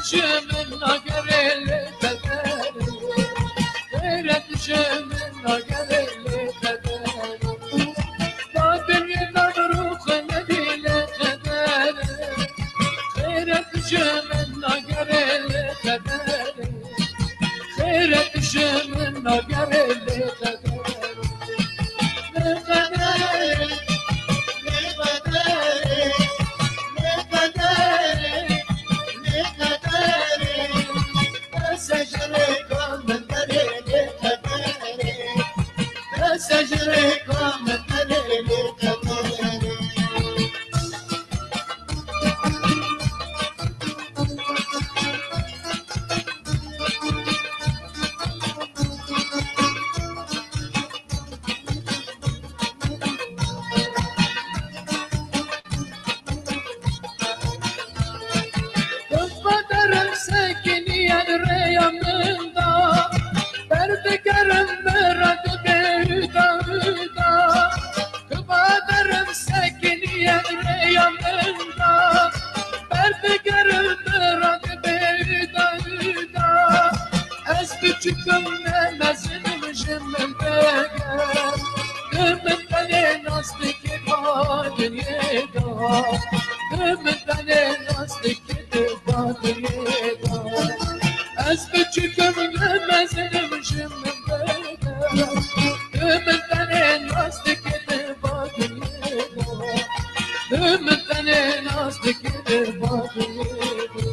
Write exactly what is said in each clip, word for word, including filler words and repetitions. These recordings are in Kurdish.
Ji min nagerê lê qederê, xêret ji min nagerê lê qederê. Ba dinyê davrûx nebî lê qederê, xêret ji min nagerê lê qederê. Xêret ji min nagerê lê qederê. Lê qederê, lê qederê, lê qederê, lê qederê. Bes e ji rêka min derê lê qederê. Bes e ji rêka min derê lê qederê. Qederim sekiniye rêya min da, berdigerim mira dibê uda uda. Qederim sekiniye rêya min da, berdigerim mira dibê uda uda. Ez biçûk im, ne mezin im, ji min veger. Tu min tenê nas dikî ba dinyê de. Tu min tenê nas dikî ba dinyê de. Ez biçûk im, ne mezin im, ji min veger. Tu min tenê nas dikî ba dinyê de. Tu min tenê nas dikî ba dinyê de.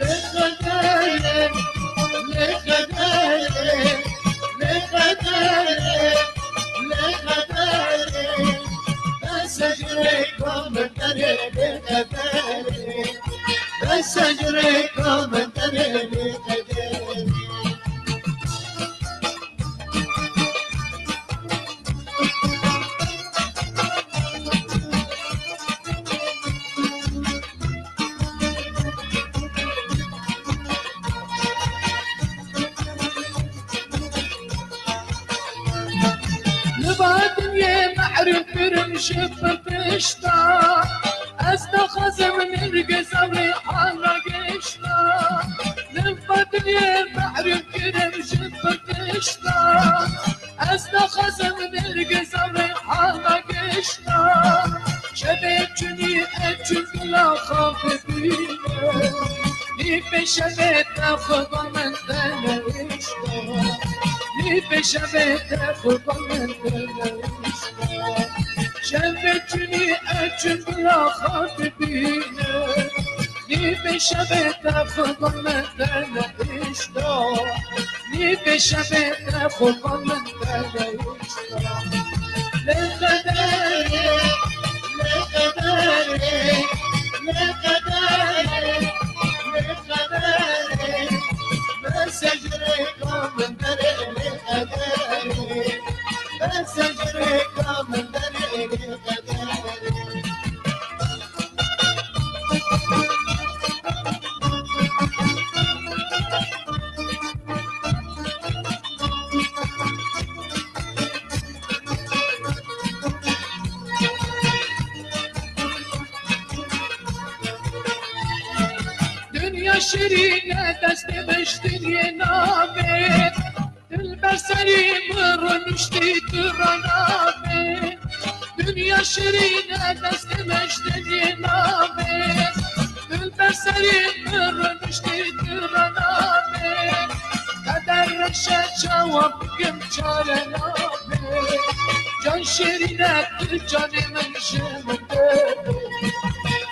Lê qederê, lê qederê, lê qederê, lê qederê. Bes e ji rêka min derê lê qederê. Bes e ji rêka min derê lê qederê. Li va dinyê mehrûm kirim ji pir tişta. Ez naxwazim nirgiz ew rêhan gişta. Li va dinyê mehrûm kirim ji pir tişta. Ez naxwazim nirgiz ew rêhan gişta. Şevê çûnî e çûn bila xax bibîne. Nîvê şevê te xuda min te nehişta. Nîvê şevê te xuda min te nehişta. Şevê çûnî e çûn bila xax bibîne. Nîvê şevê te xuda min te nehişta. Nîvê şevê te xuda min te nehişta. Lê qederê, lê qederê, lê qederê, lê qederê. Bes e ji rêka min derê lê qederê. Bes e ji rêka min derê lê qederê. Dinya şirîn e, destê min ji dinyê navê. Dilber serî min rûniştî tu re navê. Dinya şirîn e, destê min ji dinyê navê. Dilber serî min rûniştî tu re navê. Qeder reş e, çawa bikim çare nabê. Can şirîn e, tu canê min ji min dibê.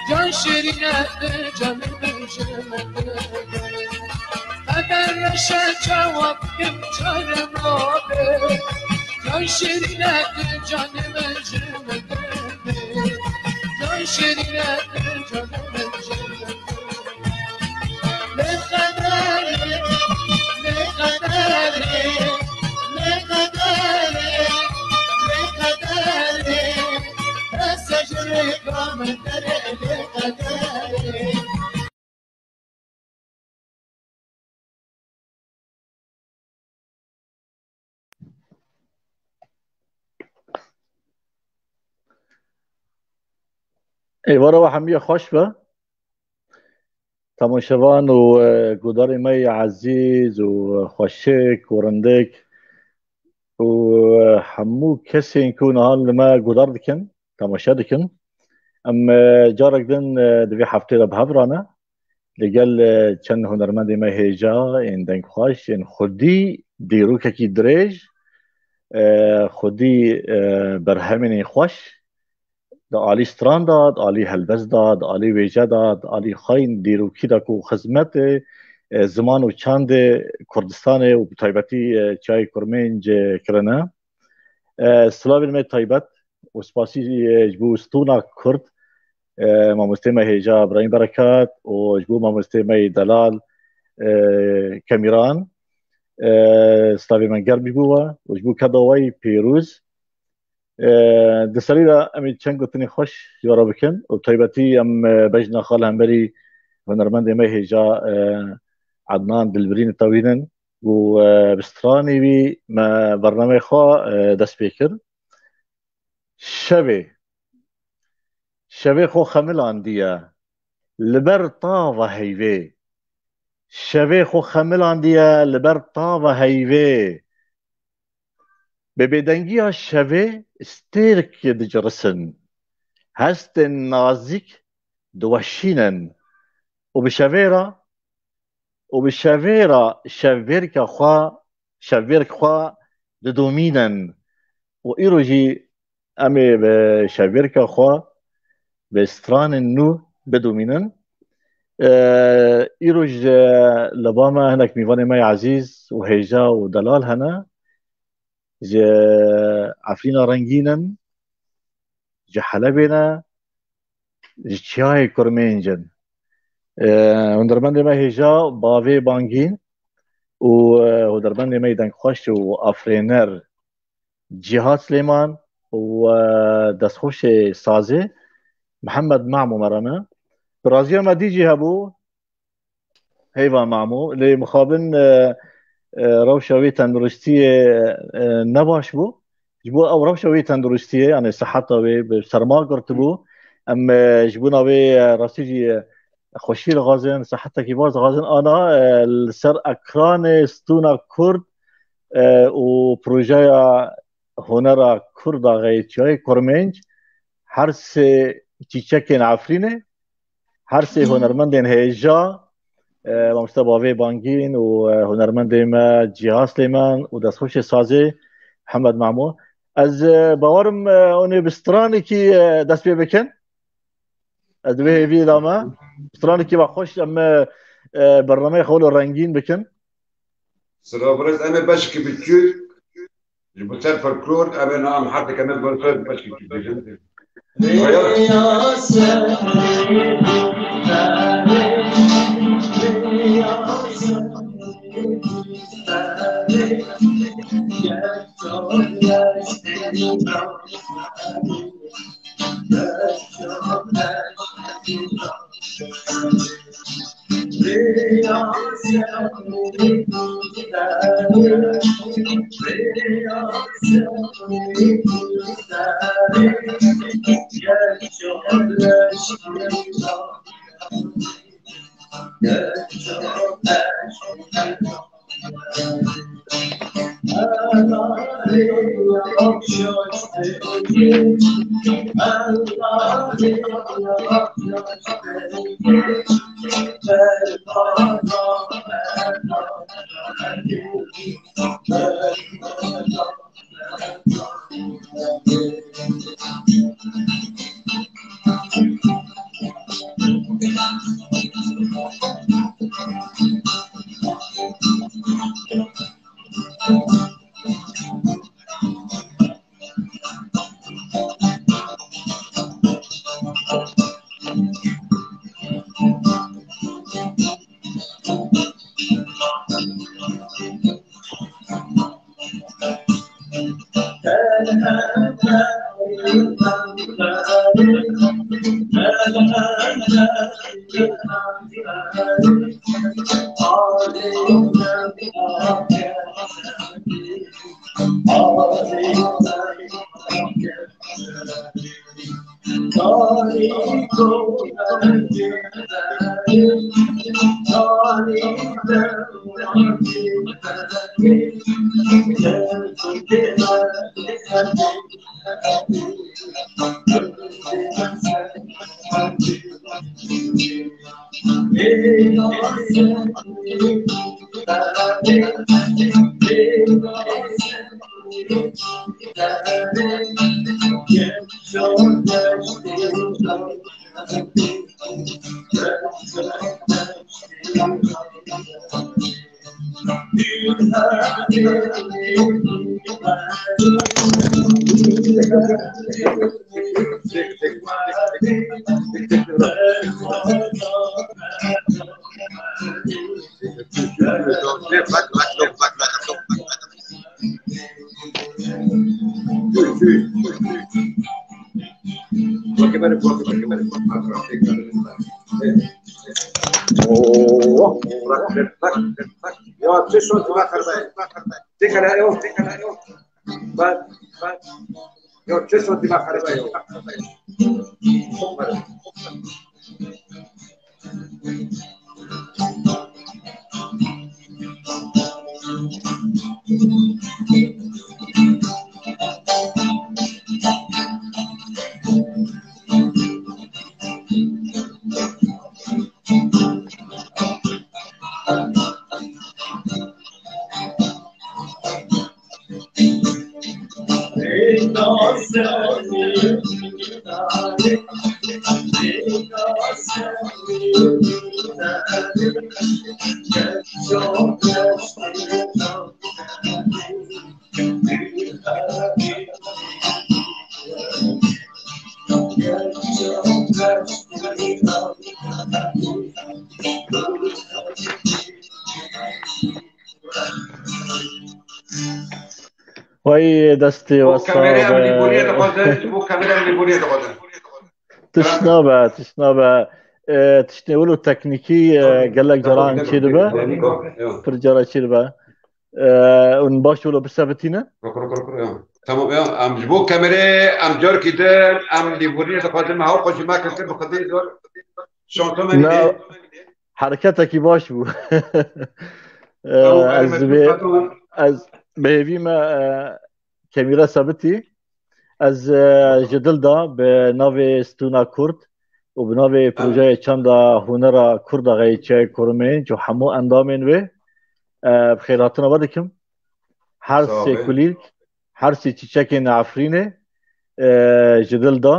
Can şirîn e, tu canê min ji min dibê. Qeder reş e, çawa bikim çare nabê. Can şirîn e, tu canê min ji min dibê. Can şirîn e, tu canê min ji min dibê. Lê qederê, lê qederê, lê qederê, lê qederê. Bes e ji rêka min derê lê qederê. Êvara we hemiya xweş be. Temaşevan û, e, guhdarê me yê ezîz û xweşik û rindik û, e, hemû kesên ku niha li me guhdar dikin, temaşe dikin. Em, e, carek din, e, di vê heftê de bi hev re ne. Li gel, e, çend hunermendê me hêja, ên dengxweş, ên xwedî dîrokekî dirêj, e, xwedî, e, berhemên ên xweş, di alî stran de, di alî helbest de, di alî wêje de, di alî xwe yên dîrokî de ku xizmetê, e, ziman û çandê Kurdistanê û bi taybetî, e, çiyayê Kurmênc, e, kirine. E, silavên me taybet û spasî, e, ji bo stûna Kurd, e, mamostê me hêja Birahîm Berekat û ji bo mamostê me yê delal, e, Kemîran, e, silavê me germ bî bo we û ji bo keda we yî pêroz. E, di serî de em ê çend gotinên xweş ji we re bikin û taybetî em, e, bejna xwe li hemberî hunermendê me hêja, e, Ednan Dilbirîn tewînin û, e, bi stranê wî me bernameyê xwe, e, dest pê kir. Şevê. Şevê xwe xemilandiye li ber tava heyvê. Şevê xwe xemilandiye li ber tava heyvê. Bi bêdengiya şevê stêrk dicirisin. Hestên nazîk diweşînin û bi şevê re, û bi şevê re şevbêrka xwe, şevbêrk xwe didomînin. Û îro jî em ê bi şevbêrka xwe, bi stranên nû bidomînin. E, îro ji li ba me hinek mîvanê me yê ezîz û hêja û delal hene. Ji Efrîna rengîn in, ji Helebê ne, ji çiyayê Kurmênc in. E, hunermendê me hêja Bavê Bangîn û, e, hunermendê me yê dengxweş û afirêner Cîhat Silêman û, e, destxweşê sazê Mihemed Mamo me re ne. Bi raziya me dî jî hebû, Heyva Mamo, lê mixabin, e, e, rewşa wê tenduristiyê, e, ne baş bû. Ji bo ew rewşa wê tenduristiyê, yani siheta wê bi serma girtibû. Em, e, ji bona wê, e, rastî jî, e, xweşiyê dixwazin, sihetekî baş dixwazin. Ana, e, li ser ekranê Stûna Kurd, e, û projeya hunera Kurd a Xeyê Çiyayê Kurmênc her sê çîçekên Efrînê, her sê hunermendên hêja, e, mamoste Bavê Bangîn û, e, hunermendê me Cîha Silêman û destxweşê sazê Mihemed Mamo. Ez, e, bawerim, e, hûn ê bi stranekî, e, dest pê bikin. Ez di vê hêviyê de me. Stranekî ve xweş em, e, e, bernameyê xwe li rengîn bikin. Silo birêz, em ê beşkî biçûk ji bo ser folklor, em ê niha em herdikene ber ser beşkî biçûk bêjin. Oh, bak, bak, bak. Ya, çi şo dima xerbe. Tekrar, yok, tekrar, yok. Bak, bak. Ya, çi şo dima xerbe, yok. Vay destê we sax be. Ji bo kamerê em lîboriyê dixwazin, ji bo kamerê em lîboriyê dixwazin. Tişt nabe, tişt nabe. E, tiştê wilo teknîkî, e, gelek caran çêdibe. Pir cara çêdibe. E, hûn baş wilo bisebitîne? Rok, rok, rok, rok, ya. Tamam, ya. Em ji bo kamerê, em carekî din, em lîboriyê dixwazin, me hew xwe ji me kir, kir bi Xwedê zor. Şanso me nîne. Hereketekî baş bû. E, ez bi, ez bi hêvî me, e, kemîre sebitî. Ez, e, ji dil de bi navê Stûna Kurd û bi navê projeyê çanda hunera Kurd a Xeyîçiyayê Kurmênc û hemû endamên wê, e, bi xêrhatina we dikim. Her sê kulîlk, her sê çîçekên Efrînê, e, ji dil de.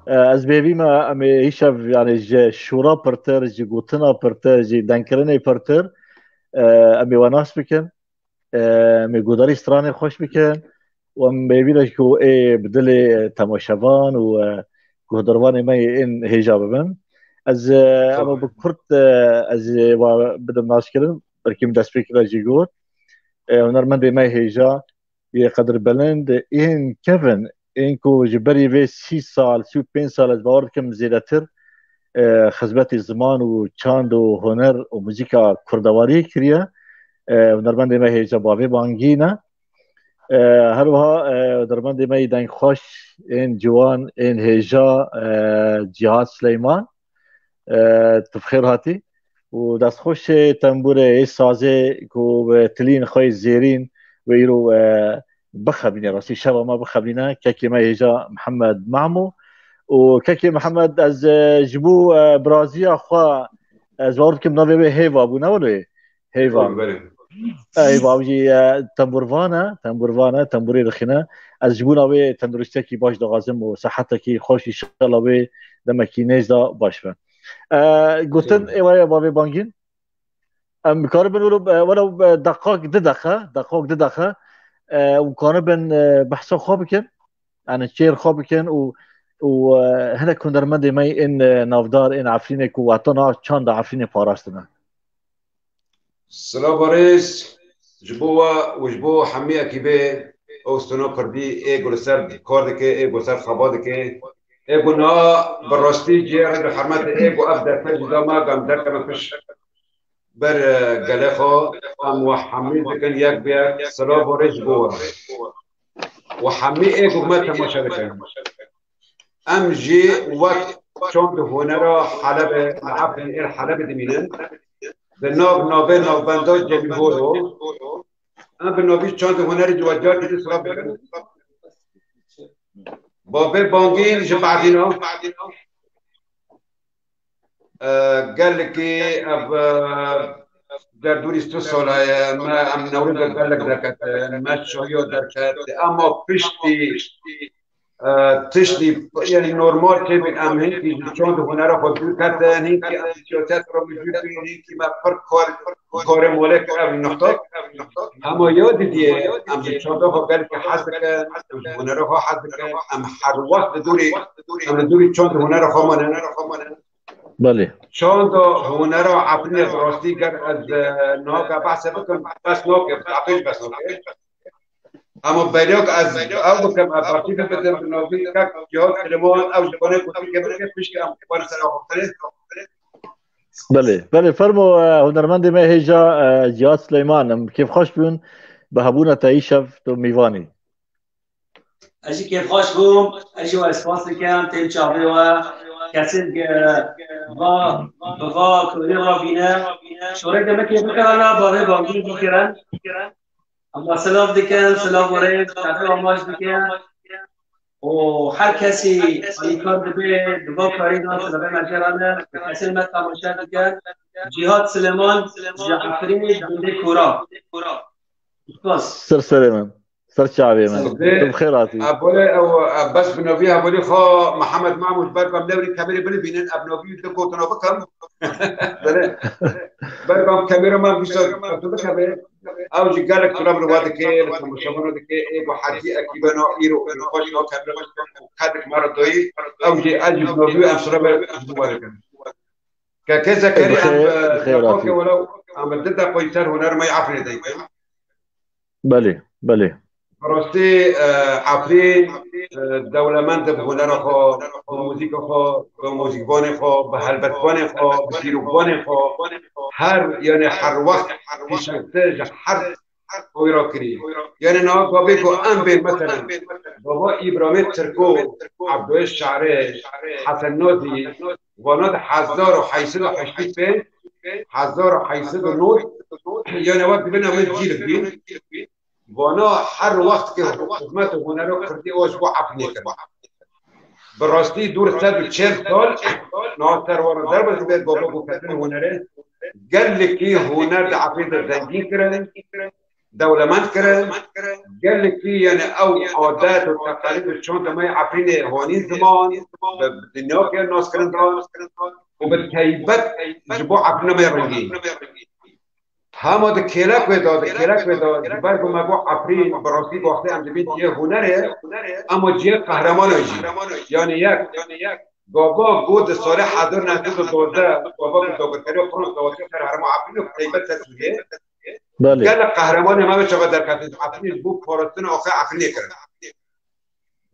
E, ez bi hêvî me em ê îşev, yani ji şûra pirtir, ji gotina pirtir, ji dengkirinê pirtir, e, em ê we nas bikin. E, em ê guhdarî stranê xweş bikin û em bi hêvî re ku ê bi dilê temaşevan û, e, guhdarvanê me yên hêja bibin. Ez, e, ema bi kurt, e, ez ê wa bidim naskirin, belkî min destpêkê de jî got. E, hunermendê me hêja yê qedirbilind, yên kevin, yên ku ji berî vê sî sal, sî û pênc sal, ez bawer dikim zêdetir, e, xizmetê ziman û çand û huner û muzîka kurdewariyê kiriye. E, hunermendê me hêja bavê bangî ne. E, her wiha, e, hunermendê me yê dengxweş, ên ciwan, ên hêja, e, Cîhad Sileyman. E, tu bi xêr hatî. Û destxweşê tembûrê, ê sazê ku bi tilîn xwe yê zêrîn wê îro, e, bixebîne, rastî şeva me bixebîne, kekê me hêja Mihemed Memo. Û kekê Mihemed, ez, e, ji bo, e, biraziya xwe, ez bawer dikim navê wê Hêva bû, ne wilo? Hêva. Belê, belê. Hêva jî, e, tembûrvan e, tembûrvan e, tembûrê dixîne. Ez ji bona wê tenduristiyekî baş daxwazim û sehetekî xweş, înşallah wê demekî nêz de baş be. E, gotin, êwa ye bavê bangîn. Em karibin wilo, e, wilo, e, deqak, di deqe, deqak, di deqe, e, û karibin, e, behsa xwe bikin. Yani çêr xwe bikin û, û, e, hinek hunermendê me yên, e, navdar, ên Efrînê ku heta niha çanda Efrînê parastine. Silav û rêz ji bo we û ji bo hemî ekîbê ew stûna kurdî ê ku li ser kar dike, ê ku li ser xeba dike, ê ku niha bi rastî cihê rêz û hurmetê ê ku ev derfet ji da me, em derkevin pişt ber, e, gelê xwe, em we hemî dikin yek bi yek silav û rêz ji bo we. We hemî ê ku me temaşe dikin. Em jî wek çand û hunera Helebê, li Efrînê êr Helebê dimînin. Di nav navê navbenda Cemîl Horo. Em bi navî çand û hunerê ciwacar dîtin silav dikin. Babê Bangîn ji Berdîna. E, gelekî ev, e, derdorî sî sala ye, me em Newroza gelek derketin, me şahiya derket, ama piştî, e, tiştî, yanî normal tê, em hinkî ji çand û hunera xwe dûr ketin, hinkî em ji siyaset re mijûl bin, hinkî me pir kar, karê malê kir ev nixta. Hema ya didiyê, em ji çanda xwe gelekî hez dikin, em ji hunera xwe hez dikin, em her wext li dorê, em li dorê çand û hunera xwe manin. Belê. Çanda hunera Efrînê bi rastî ger ez, e, niha behse bikim, bes nake, bi taqî jî bes nake. Ama beryak ez ew bikim, ez artîkl bidim, bi navî Kek Cihat Silêman, ew ji xwe gotî ke bike, piştî em xwe ser axiftinê. Belê, belê, fermo, e, hunermendê me hêja, e, Cihat Silêman, em kêfxweş bûn bi hebûna te îşev, tu mîvanî. Ez jî kêfxweş bûm, ez jî we spas dikim, tên çavê we, kesên ge-, va, bi va korê re bîne. Şoreke me kê bikirana, bavê bangî bikirin. Em silav dikin, silav werê, çavê we maç dikin. Û her kesî alîkar dibe, di va karî de silavê me jê re ne, kesên me temaşe dikin. Cihat Silêman, ji Efrînê, gundê Kora. Spas. Ser serê min. Ser çavê min. Sibê. Tu bi xêr hatî. Ebolê ew, ev bes bi navî hevalî xwe Mihemed Mahmûd, ber ku em lewrî kamerê binivînin, ev navî wî di gotina bikim. Belê. Ber ku em kamera me wisa tu bikeve. Ew jî gelek silav li we dike, li temaşevana dike, ê ku hecî ekîbena îro, îro xweş ya kamera xweş ya, û qedik me re dayî, ew jî ez jî bi navî em silav ji bo we dikim. Keke Zekerî, em, Bi xêr, e, bi xêr hatî. Welew em di deqayî ser huner me yê Efrînê de yî. Belê, belê. Bi rastî, e, Efrîn, e, dewlemend e bi hunera xwe, bi muzîka xwe, bi muzîkvanê xwe, bi helbetvanê xwe, bi dîrokvanê xwe. Her, yanî her wext pêşengtir ji her oy ra kirî. Yanî niha gavê ku em bên, meselen, bava Îbramê Tirko, Ebdoyê Şarê, Hesen Nazî, vana di hezar û heyt sed û heştê pênc, hezar û heyt sed û nod, yanî ewa dibin em ê cîl bîn. Vana her wext ke xizmet û hunera Kurdî ew ji bo Efrînê kir. Bi rastî dûr sed û çel sal niha ser wan re derbe dibe, bava ku ketin hunerê. Gelekî huner di Efrînê de zengîn kirin, dewlemend kirin. Gelekî, yanî ew adet û teqalîd û çanda me yê Efrînê hanîn ziman, bi, bi dinya ke naskirin dan û bi teybet ji bo Efrîna me rengîn. Hema di kêlek wê de, di kêlek wê de, ji ber ku me got Efrîn, bi rastî wextê em dibîn cihê hunerê, ema cihê qehremanan jî. Yanî yek, gava got di salê hezar neh sed û duwazdeh, gava ku dagirkeriya Fransa hatiye ser herêma Efrînê, bi teybet ser Sûriyê. Belê. Gelek qehremanê me wê çaxa derketin, Efrînê ji bo parastina axê Efrînê kirin.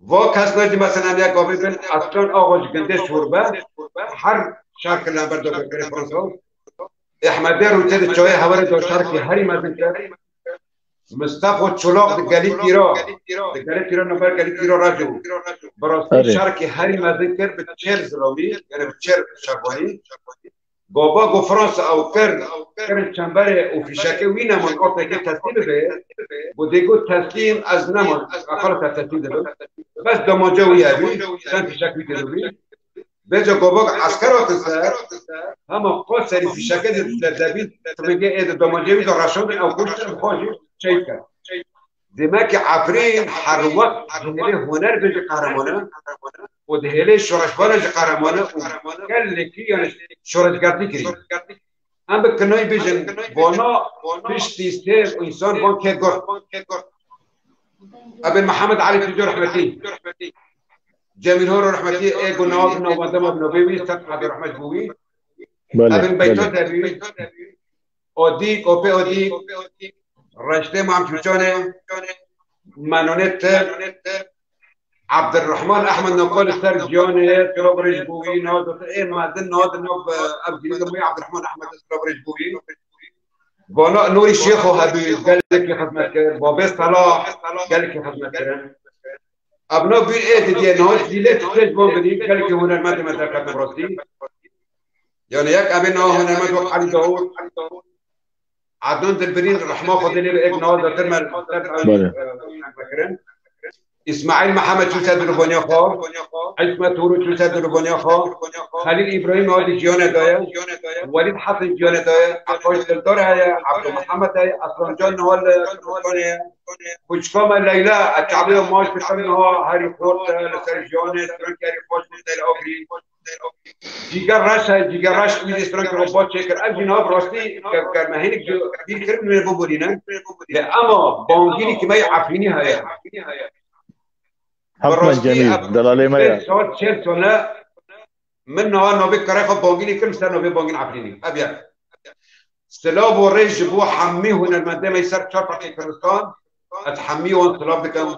Va kesna jî, meselen, ya gavê bin Aslan Axa ji gundê Şorbe, her şer kir li hember dagirkeriya Fransa. Ehmedê Rûtê di çayê Hewerê de şerkî herî mezin kir. Mistefo Çolak di Gelî Pîra, di Gelî Pîra, navber Gelî Pîra Racû. Bi rastî Erê. şerkî herî mezin kir bi çêr zilamî, yani bi çêr şervanî. Gava ku Fransa ew kir, kirin çemberê û fîşekê wî neman, ortekê teslîm bibe, ku dê got teslîm ez neman, ez qala te teslîm dibim. Bes damaca wî hebî, çend fîşek wî tê dibî. Vêca gava ku esker hatin ser, hema qo serî fîşekê di ser debî, tirmegê ê di damacê wî de reşandin, ew kuştin, bi xwe jî şehîd kir. Demek ki Efrîn her wext dihêlê huner be jî qehreman e û dihêlê şoreşvan e jî qehreman e û gelekî, yani, şoreşgertî kirî. Em bi kinayî bêjin, vana piştî sê însan van kê got. Ebê Mihemed Elî Tûco rehmetî, Cemîl Horo rehmetî, ê ku nav navbenda me bi navê wî, sed hezar rehmet bo wî. Belê, Ebê Beyto belê. Debî, Odîk, Opê Odîk, Reştê Mam Çûçanê, Menonê Tir, Ebdirrehman Ehmed Nokol li ser giyanê, silav rêj bo wî, niha dot ê mezin, niha di nav, ev dîrî de wî Ebdirrehman Ehmed, silav rêj bo wî. Vana Nûrî Şêxo hebî, gelekî xizmet kir. Babê Selah, gelekî xizmet kirin. Ev nav bîr ê didiye, niha zîlê tu têj van bidî, gelekî hunermendê me derketin rastî. Yani yek evê niha hunermend wek Elî Dawûd, Ednan Dilbirîn, rehma Xwedê lê be, êk niha zaten me ser Belê. Kirin. Îsmaîl Mihemed çû ser dirûvaniya xwe, Îsmet Hûrû çû ser dirûvaniya xwe, Xelîl Îbrahîm niha di jiyanê de ye, Welîd Hesen jiyanê de ye, Eqaş Dildar heye, Ebdulmihemed heye, Eslan Can niha li Kurdistanê ye. Kuçika me Leyla, ez çavê maç dikim niha herî xort e, li ser jiyanê, strankî herî xweş bû, Leyla Agirî. Cîger reş e, Cîger reş wî dî strankî xwe baş çêkir. Ev jî niha bi rastî ger-, ger me hinek ji bîr kirin, wê bibûrînin. Lê ema bangînî ki me yê Efrînî heye. Bi Hewkmen rastî Cemîl, ev delalê me ye. Pênc sal, çil sal e, min niha navê karê xwe bangînî kir, min ser navê bangîn Efrînî. Ev ye. Silav û rêz ji bo hemî hunermendê me yê ser çar parçeyê Kurdistan. Ez hemî wan silav dikim.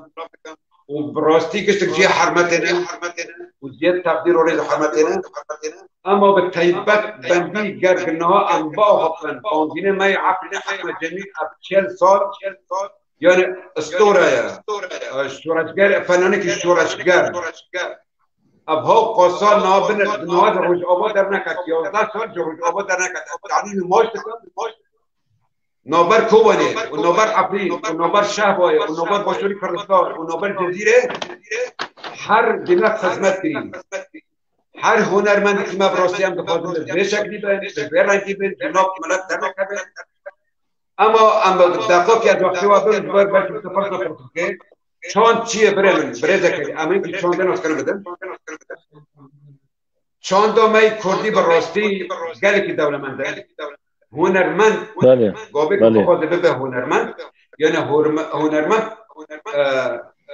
Û bi rastî giştik cihê hermetê ne. Û cihê teqdîr û rêz û hermetê ne. Ema bi taybet bendî ger niha em biaxifin, bangînê me yê Efrînê Hewkmen Cemîl ev çil sal, yani, istore ye. Şoreşger, fenanekî şoreşger. Ev hewqa sal niha bin, niha di Rojava derneket, yazdeh sal ji Rojava derneket. Ev tanî nûmaş dikin. Navber Kobanê û navber Efrîn û navber Şehbayê û navber Başûrî Kurdistan û navber Cezîrê her dîmek xizmet kirî. Her hunermendekî me bi rastî em dixwazin bi vê şeklî bin, bi vê rengî bin, ji nav milet dernekevin. Ema em bi deqokê ez wextê we bim, ji ber belkî bi te pirsa pirs bike. Çand çi ye birê min, birêzekê, em hinkî çandê naskirin bidin. Çanda me yê kurdî bi rastî gelekî dewlemend e. Hunermend, Belê, gavê ku belê. Bixwaze bibe hunermend, yani hurme-, hunermend, e,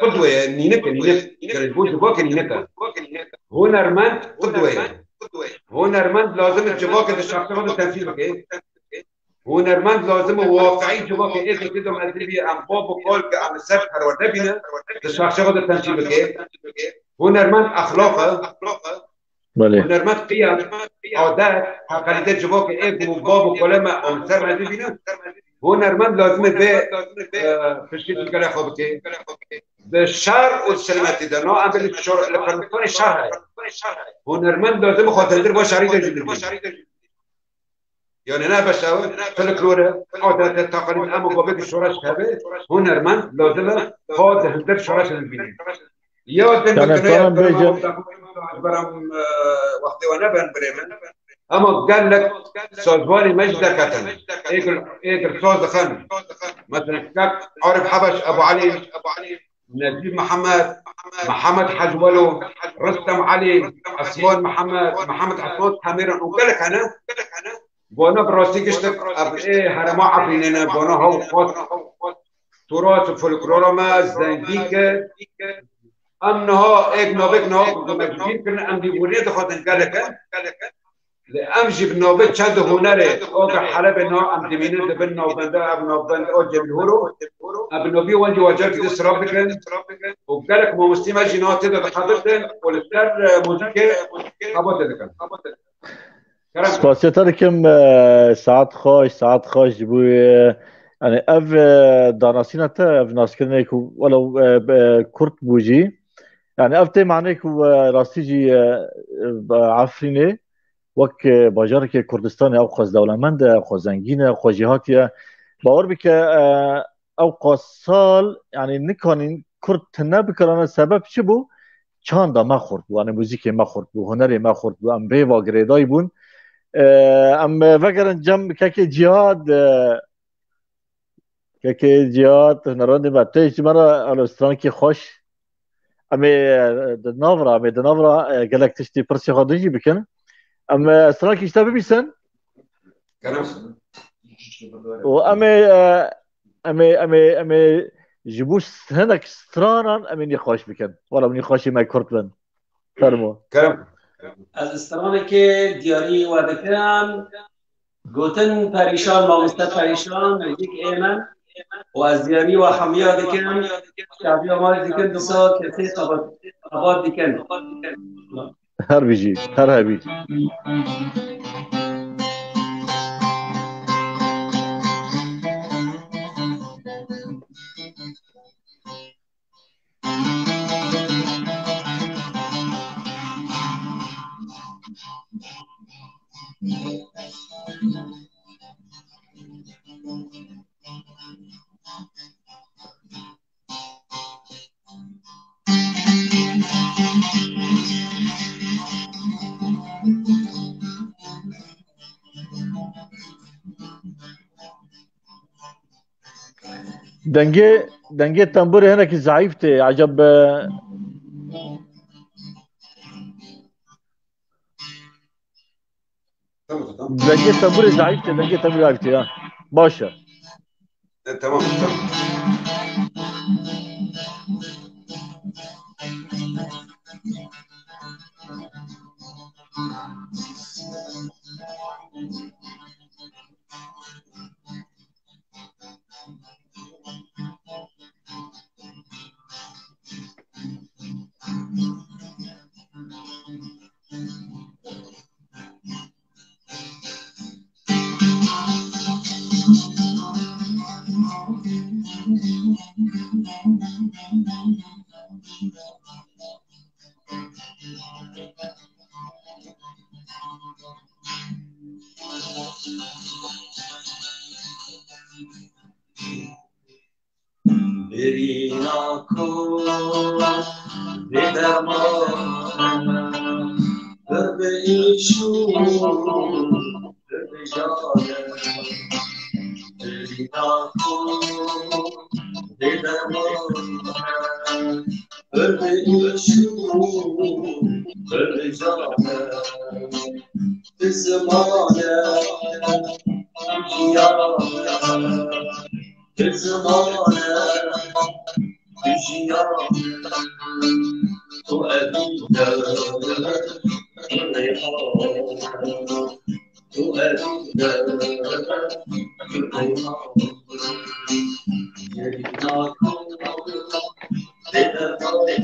qudwe ye, nînik e, nînik. Yani ji bo civakê nînik e. Hunermend qudwe ye. Hunermend lazim e civakê di şexsê xwe de temsîl bike. Hunermend lazim e waqiî civakê êkê tê de mezin bî, em bab û kal ke em li ser perwerde bîne, di şaxçexa de temsîl bike. Hunermend exlaq e. Belê. Hunermend qiyam, adet, heqelîte civakê êk û bab û kalê me em li ser mezin bîne. Hunermend lazim e vê, e, piştgirî gele xwe bike. Di şer û selametî de, no, em li şor-, li Kurdistanê şer heye. Hunermend lazim e xwe di hundir va şerî de jî bibîne. Yani ne beş ew, folklor e, adet e, teqalîd, ema gavê ku şoreş hebe, hunermend lazim e, xwe di hundir şoreş de bibîne. Ya din Yani, bikine, tamam, ya bêje. Beram, e, wextê we neben birê min. Ema gelek sazvanê me jî derketin. Êkil, êkil saz dixin. Mesela, kek Arif Hebeş, Ebu Elî, Necîb Mihemed, Mihemed Hec Welo, Ristem Elî, Esman Mihemed, Mihemed Esman Temîran û gelek hene. Bona bi rastî giştik, ev ê herêma Efrînê ne, bona hew xwest turas û folklora me zengî kir. Em niha êk navêk niha ku me ji bîr kirin, em lêborînê dixwazin gelek in. Lê em jî bi navê çend hunerê, o ku Helebê niha em dimînin di bin navbenda, ev navbend o Cemîl Horo, em bi navî wan jî wacar dî silav dikin û gelek mamostî me jî niha tê de dixebitin û li ser, e, muzîkê xebatê dikin. Kerem. Spasiya te dikim, e, saet xweş, saet xweş ji bo, e, yani ev, e, danasîna te, ev naskirinê ku welew, e, be, kurt bû jî, yani ev tê manê ku, e, rastî jî, e, e, Efrînê wek, e, bajarekê Kurdistanê ew qas dewlemend e, ew qas zengîn e, ew qas jêhatî ye. Bawer bike, e, ew qas sal, yani nikanîn kurd tune bikirane, sebeb çi bû? Çanda me xurt bû, yani muzîkê me xurt bû, hunerê me xurt bû, em rêva girêdayî bûn. E, em vegerin cem kekê Cîhad, e, kekê Cîhad, hunermendê me, tê ji me re, alo, strankî xweş. Em ê, e, di nav re, em ê di nav re, e, gelek tiştî pirsê xwe din jî bikin. Em, e, strankî ji te bibîsin. Kerem. Û em ê, e, em ê, em ê, em ê ji bo s-, hinek stranan em ê nîqaş bikin. Wala nîqaşê me kurt bin. Fermo. Kerem. Ez stranekê diyarî we dikim. Gotin Perîşan, mamoste Perîşan, nêzîk ê me. Û ez diyarî we hemiya dikim. Şadiya me dikin, disa kesê xebat, xebat dikin. Her bijî, her hebî. Dengê, dengê tembûrê hinekî zeîf tê. Eceb, e, Tamam, tamam. Dengê tembûrê zeîf tê, dengê tembûrê zeîf tê ya. Baş e. E, tamam, tamam. Birîna ku bêderman e, pir bi îş û pir bi jan e. Birîna ku bêderman e, pir bi îş û pir bi jan e. Bi ziman e, bi jiyan e. Bi ziman e, bi jiyan e, tu evîn e, tu rêhan e, tu evîn e, tu rêhan e. Yerîna ku bêderman e,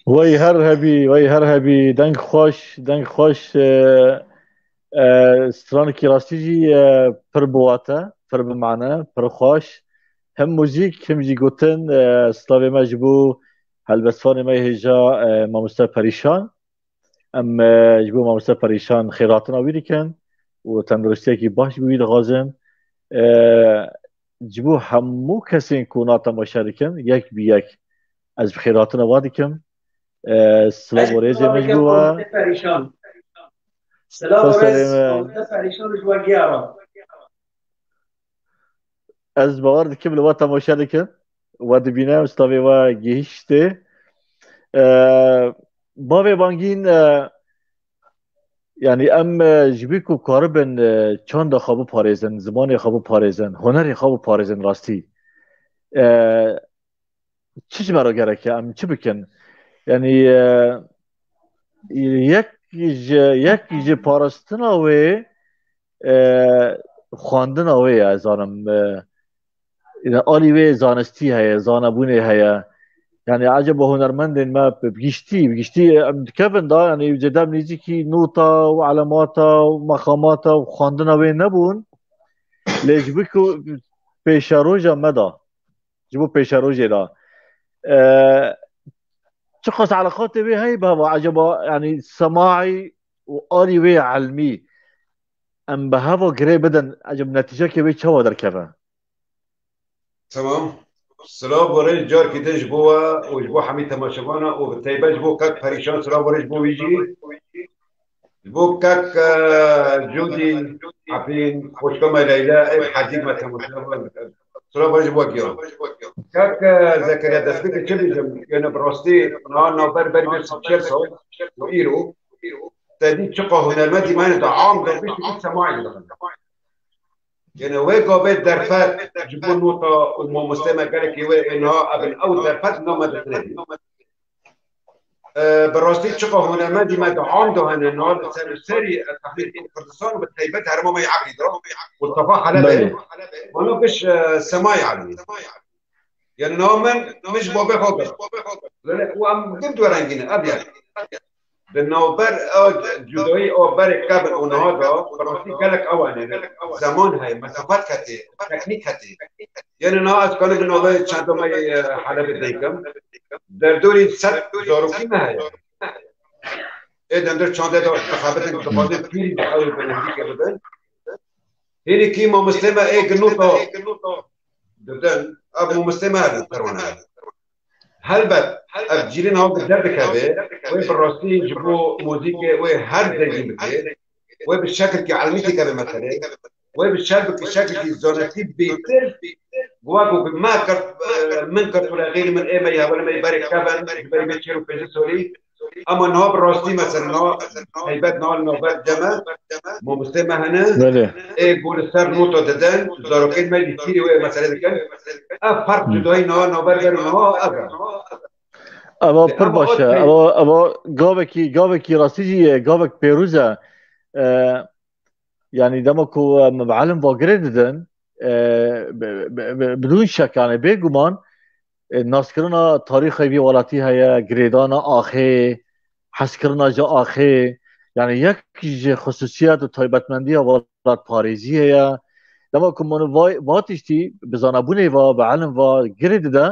Wey her hebî, wey her hebî, deng xweş, deng xweş, e, e, stranekî rastî jî, e, pir bi wate, pir bi mane, pir xweş. Hem muzîk, hem jî gotin, e, slavê me ji bo helbestvanê me hêja, e, mamoste Perîşan. Em, e, ji bo mamoste Perîşan xêrhatina wî dikin û tenduristiyekî baş ji bo wî dixwazin. E, ji bo hemû kesên ku na temaşe dikin, yek bi yek ez bi xêrhatina wa dikim. E, silav û rêzê me ji bo we. Silav û rêz, mamoste Perîşan ji we giyaran. Ez bawer dikim li we temaşe dikin. we dibîne, ustavê we gihîştê. E, Bavê Bangîn, e, yanî em, e, ji bî ku karibin, e, çanda xwe biparêzin, zimanê xwe biparêzin, hunerê xwe biparêzin rastî. E, Çi ji me re gerek e? Em çi bikin? Yanî, e, yek ji, yek ji parastina wê, e, xwendina wê ye, ez zanim. E, yanî alî wê zanistî heye, zanebûnê heye. Yanî eceba hunermendên me bi giştî, bi giştî em dikevin da, yanî cedem nêzîkî nota û elemata û mexamata û xwendina wê nebûn. Lê ji bo ku pêşeroja me da, ji bo pêşerojê da. E, çiqas eleqatê wê heye bi heva, eceba, yanî semayî û alî wê elmî em bi heva girê bidin, eceba netîcekê wê çawa derkeve? Tamam. Silav û rêz carkî din ji bo we û ji bo hemî temaşevana û bi taybet ji bo kek Perîşan silav û rêz ji bo wî jî. Ji bo kek, e, Cûdî, Efîn, xwişka me Leyla, ê hecî me temaşe bikin. Silav ji bo giyan. Kek, e, Zekeriya, destpêkê çi bêjim? Yene bi rastî niha navber berî vê çil sal û îro te dî çiqa hunermendî me ne de am de bişt û semayî dikin. Yene wê gavê derfet ji bo nota û mamostê me gelekî wê ê niha ev in ew derfet na me dikine. E, bi rastî çiqa hunermendî me di am de hene, niha li ser û serî, e, tehnî Kurdistan û bi taybet herêma me yê Efrîn de û tefa Helebê, Belê. Wana giş, e, semayê elmî. Yani niha min, min ji babê xwe kir. Û em din du rengî ne, ev yani. Di navber a cudayî a berê kevin û niha de, bi rastî gelek ew anîne. Zeman heye, mesafet ketê, teknîk ketê. Yene niha ez kanim bi navê çanda me yê, e, Helebê deng kim. Derdorî sed zarokî me heye. Ê dendir çandê de dixebitin, dixwazin pîrî de ew ê bi nêzîkê bibin. Hînî kî mamostê me ê ginota didin, ev mamostê me hene, perwane. Helbet, ev cîlê niha bi derdikeve, wê bi rastî ji bo muzîkê wê her dengî bike, wê bi şekilkî elmî têkeve meselê, wê bi şer-, bi şekilkî zanistî bêtir, wek ku me kir, e, min kir, wele xêrî min ê me yê hevalê me yê berê kevin, ji berî vê çêr û pêncî salî, Ama niha bi rastî mesela niha, taybet niha li navber cem e, mamostê me hene. Belê. Ê ku li ser nota didin, zarokên me jî fîrî wê meselê dikin. Ev ferq Hı. cudayî niha navber ber û niha ev e. Eva Lê pir eva baş e. ot Eva, eva gavekî, gavekî rastî jî ye, gavek pêrûz e. E, yanî dema ku, e, me bi elim va girê didin, e, bi, bi, bi, bidûn şek, yanî bêguman, e, naskirina tarîxê vî welatî heye, girêdana axê, hezkirina ji axê, yanî yek ji xisûsiyet û taybetmendiya welatparêziyê ye. Dema ku min va, va tiştî bi zanebûnê va, bi elim va girê dide,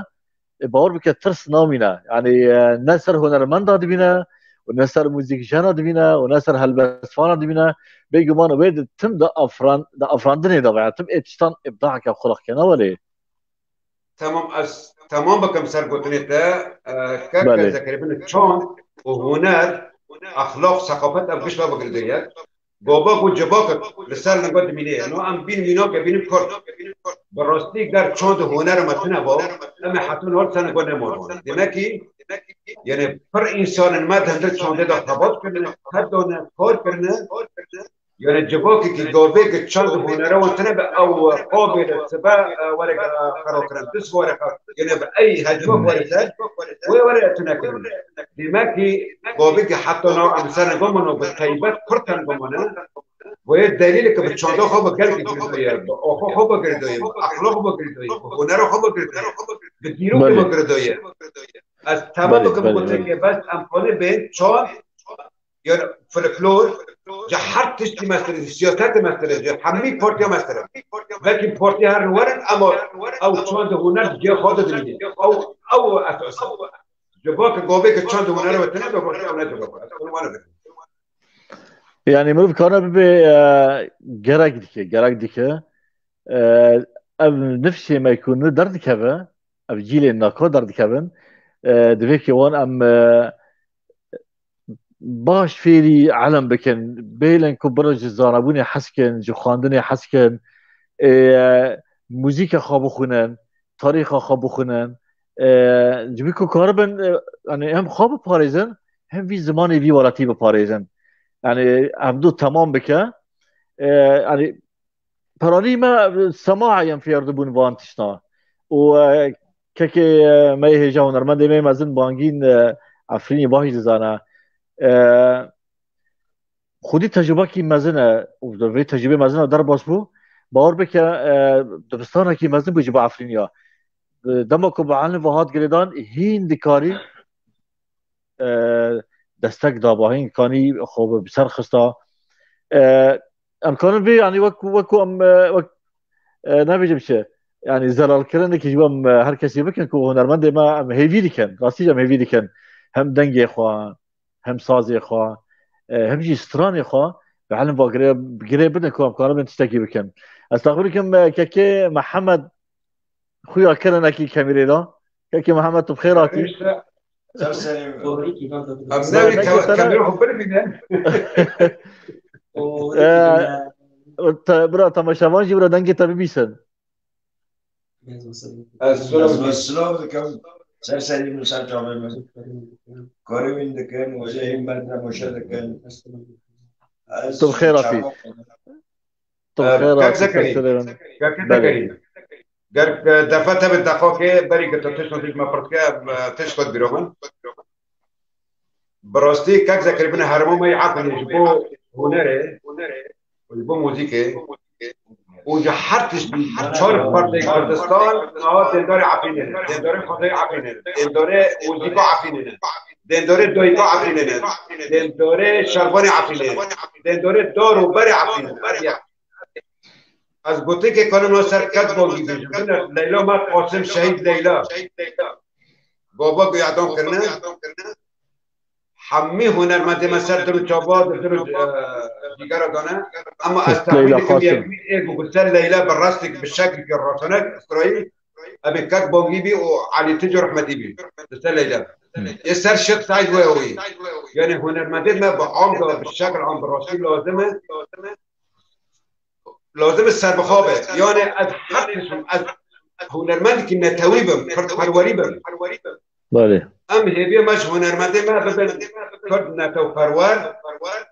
e, bawer bike tirs namîne. Yanî, e, ne ser hunermenda dibîne û ne ser muzîkjena dibîne û ne ser helbestvana dibîne. Bêguman wê di tim de afran-, di afrandinê de ve, yani tim ê tiştan îbdaheke xwe lixkene welê. Tamam, ez temam bikim ser gotinê te. E, kek Belê. Zekeriya, bin çand û huner, exlaq, seqafet, ev gişt ve bi girêdayî ye. Gobak û cibakek li ser linga dimîne ye. No em bîn mînake bînin Kurd. Bi rastî ger çand û hunerê me tune ba, em ê heta niha li ser linga nemor ban. Demekî, yani pir însanên me di hundir çandê de xebat kirine, qedane, kar kirine. Yani civakekî gavêk çand û hunere wan tune be, ew qabê li sibe, e, were, e, xero kirin, du sibe were xero. Yani bi ey hecmak were ser, wê were tune kirin. Demekî gavêkî heta niha em ser gomano bi taybet Kurd ten gomane, wê delîleke bi çanda xwe bi gelkî girêdayî ye, bi axa xwe bi girêdayî ye, bi exlaqa xwe bi girêdayî ye, bi hunera xwe bi girêdayî ye, bi dîrokê Belê. bi girêdayî ye. Ez temam Belê, bikim belê, gotinê belê. ke bes em kanê bên çand, yani folklor, ji her tiştî mesele, ji siyasetê mesele, ji hemî partiya mesele. Belkî partiya herin werin, ama ew çand û huner di cihê xwe de dimîne. Ew, ew esas e. Civaka gavêke çand û hunerê we tune be, başka ew ne civak e. Ez wana bikim. Yani mirov kana bibe, e, gerek dike, gerek dike. E, ev nifşê me ku ne derdikeve, ev cîlên naka derdikevin, e, divê ki wan em, e, baş fêrî elem bikin. Bêlên ku bira ji zanebûnê hez kin, ji xwendinê hez kin, e, muzîka xwe bixwînin, tarîxa xwe bixwînin, E, ji bo ku karibin, e, yani hem xwe biparêzin, hem vî zimanê vî welatî biparêzin. Yani hevdu temam bike. E, yani peranî me sema em fêr dibûn van tişta. Û, e, kekê, e, me yê hêja hunermendê me yê mezin Bangîn, e, Efrînî baş dizane. E, Xwedî tecrubekî mezin e û di vê tecrubê mezin e derbas bû. Bawer bike, e, dibistanekî mezin bû ji bo Efrîniya. E, dema ku bi elin ve hat girêdan, hîn dikarî, e, destek daba, hîn kanî xwe bi ser xista. E, em kanin vê, yani wek, wek ku em, e, wek, e, nebêjim çi, yani zelalkirinekî ji bo em, e, her kesî bikin ku hunermendê me em hêvî dikin, rastî jî em hêvî dikin. Hem dengê xwe, hem sazê xwe, e, hem jî stranê xwe bi elin ve girê, girê bidin ku em karibin tiştekî bikin. Ez taxmîn dikim, e, kekê Mihemed xuya kirinekî kemîrê de. Kekê Mihemed, tu bi xêr hatî. Ser serê min. Em Bira, newî dengê te te re kemîrê xwe binivînin. E, te, bira, temaşevan jî bira dengê te bibîsin. Ez silav dikim. Ser serî min, ser çavê min. Karê wîn dikim, wecehê me temaşe dikin. Ez Tu bi xêr hatî. çawa- Tu bi Em, xêr Kek hatî, Zekerî. Kek Zekerî. Kek Belê. Zekerî. Ger, e, defa te bi deqakê berî ku tu tişt notîk me pirt ke, em, e, tişt xwe bîro min. Bi rastî Kek Zekerî bine herêma me yê Efrînê ji bo hunerê, ji bo muzîkê. Û ji her tiştî çar partê Kurdistan niha dêndarê Efrînê ne. Dêndarê xwedayê Efrînê ne. Dêndarê muzîka Efrînê ne. Dêndarê dayika Efrînê ne. Dêndarê şervanê Efrînê ne. Dêndarê dar û berê Efrînê ne. Ev ya. Ez gotikê kanim na ser Kek Bangî bêjim. Bine Leyla me Qasim Şehîd Leyla. Baba ku îdam kirine. Hemî hunermendê me ser din û çava di din û, e, cîgera dane. Ema ez Leyla taxmîn dikim Qasim. Yek wî ê ku bi ser Leyla bi rastî bi şeklî rasanek strayî, em ê Kek Bangî bî û Elî Tico rehmetî bî. Bi ser Leyla. Hı. Ê ser Şêx Seîd wê wî. Yani hunermendê me bi am da, bi şekl am bi rastî lazim e. Lazim e serbixwe be. Yani ez her tişt, ez hunermendekî netewî bim, kirdperwerî bim. Belê. Em hêviyê me ji hunermendê me bibin kurd netewperwer,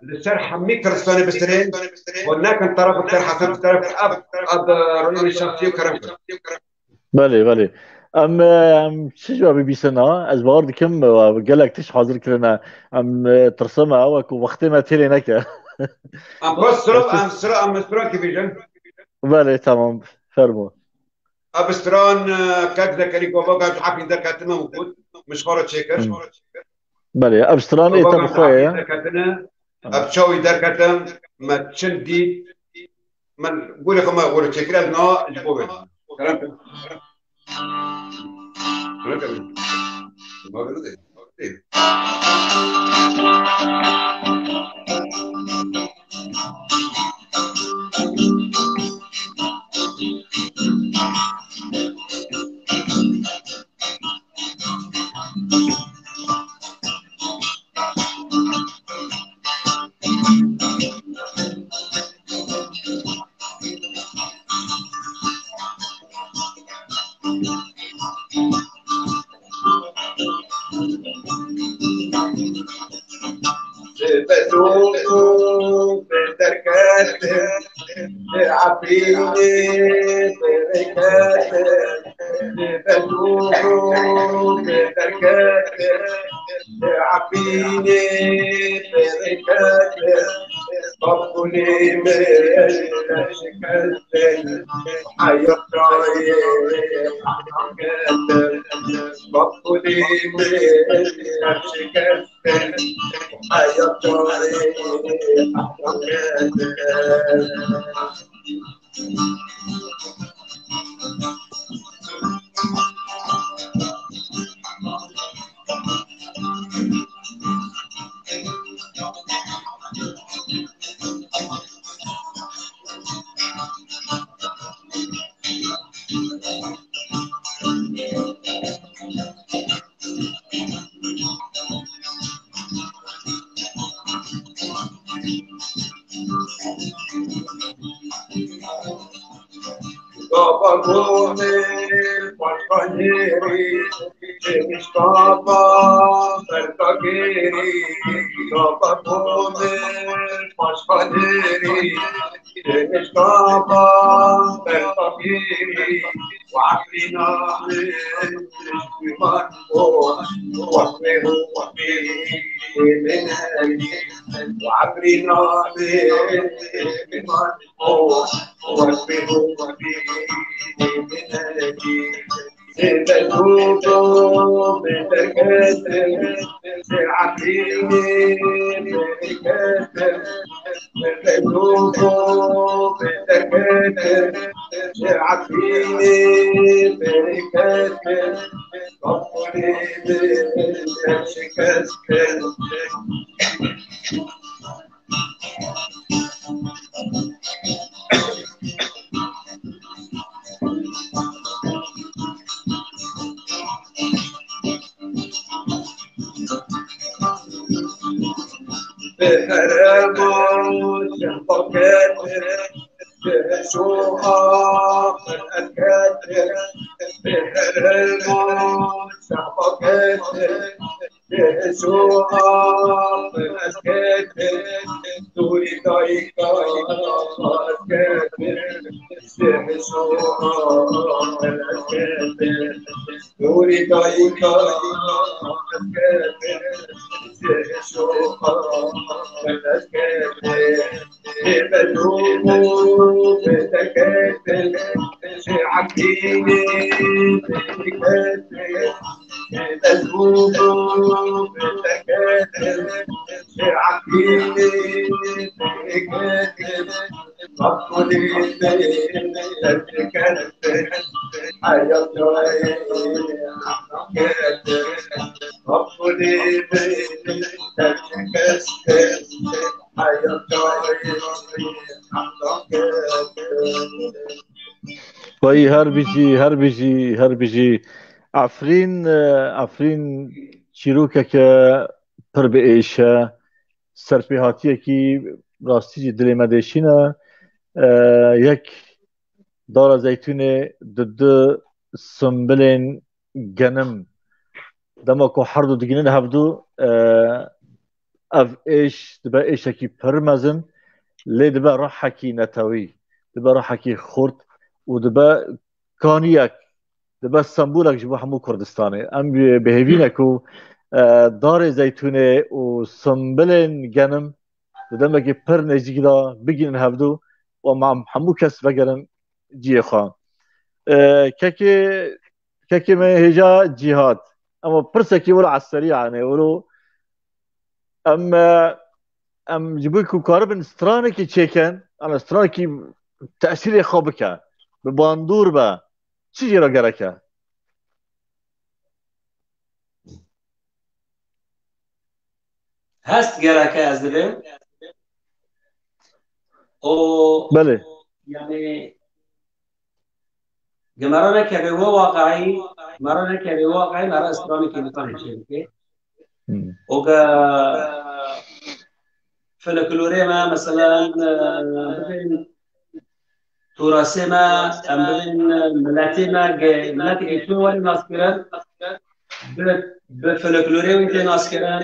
li ser hemî Kurdistanê bistirên, û nekin teref bi ser Hesen, bi teref ev, ev rayînê şexsî û kerem kir. Belê, belê. Em, em çi ji we bibîsin ha? Ez bawer dikim, e, gelek tişt hazir kirine. Em, e, tirsim e, ew e ku wextê me têrê neke. Em xwe sira, em sira, em stran kî bêjin? Belê, tamam. Fermo. Ev stran, e, Kek Zekerî Gova ji Efrîn derketime û got, min ji xwe re çêkir. Hmm. Belê, ev stran ê te bi xwe ye. Ev çawî derketin, me çin dît, min gurê xwe me gure çêkir, ez na ji bo bê. Kerem. Kerem. Ji bedû derketin, ji Efrînê derketin, ji bedû derketin, ji Efrînê derketin, Bakulî min şikestin, heyatayê ahnaketin. Bakulî min şikestin, Komê paşxanêrî, Çêmişkapa berda gêrî, Çêmişkapa komê paşxanêrî, Çêmişkapa berda gêrî, Webrîna min piştî man bo, wextê hu wextê min herî, Webrîna min piştî man bo, wextê hu wextê min herî. Sê betuto bê derkete, sê Efrînê bê derkete, sê betuto bê derkete, sê Efrînê bê derkete, Bakurê bê şikeste. Bi heremo şefaket, bi şoa qenetkete, bi heremo şefaket, bi şoa qenetkete, dûrî dayika qenetkete, bi şoa qenetkete. Nûrî dayîka, Vay her bijî, her bijî, her bijî. Efrîn, e, Efrîn çîrokeke pir bi êş e. Serpêhatiyekî rastî jî dilê me dêşîne. E, yek dara zeytûnê, di du simbilên genim. Dema ku herdu digînin hevdu, e, ev êş dibe êşekî pir mezin, lê dibe rihekî netewî, dibe rihekî xurt û dibe kaniyek, dibe sembolek ji bo hemû Kurdistanê. Em bi, bi hêvî ne ku, e, darê zeytûnê û simbilên genim di demekî pir nêzîkî de bigihînin hevdu û em hemû kes vegerin cihê xwe. E, kekê, kekê me hêja Cîhad. Ema pirsekî wilo eserî, yanî wilo em, e, em ji bo ku karibin stranekî çêkin, yanî stranekî tesîrê xwe bike, bi bandor be, çi jê re gerek e? Hest gereke ez dibêm. O Belê. Yani gemera nekeve we waqayî, mera nekeve waqayî, mera stranekî bitanê çê bike. Hmm. O ge folklorê me, mesela, e, bibên turasê me, em bibên, e, miletê me, ge-, miletekî tu were naskirin, bi, bi folklorê wî tê naskirin,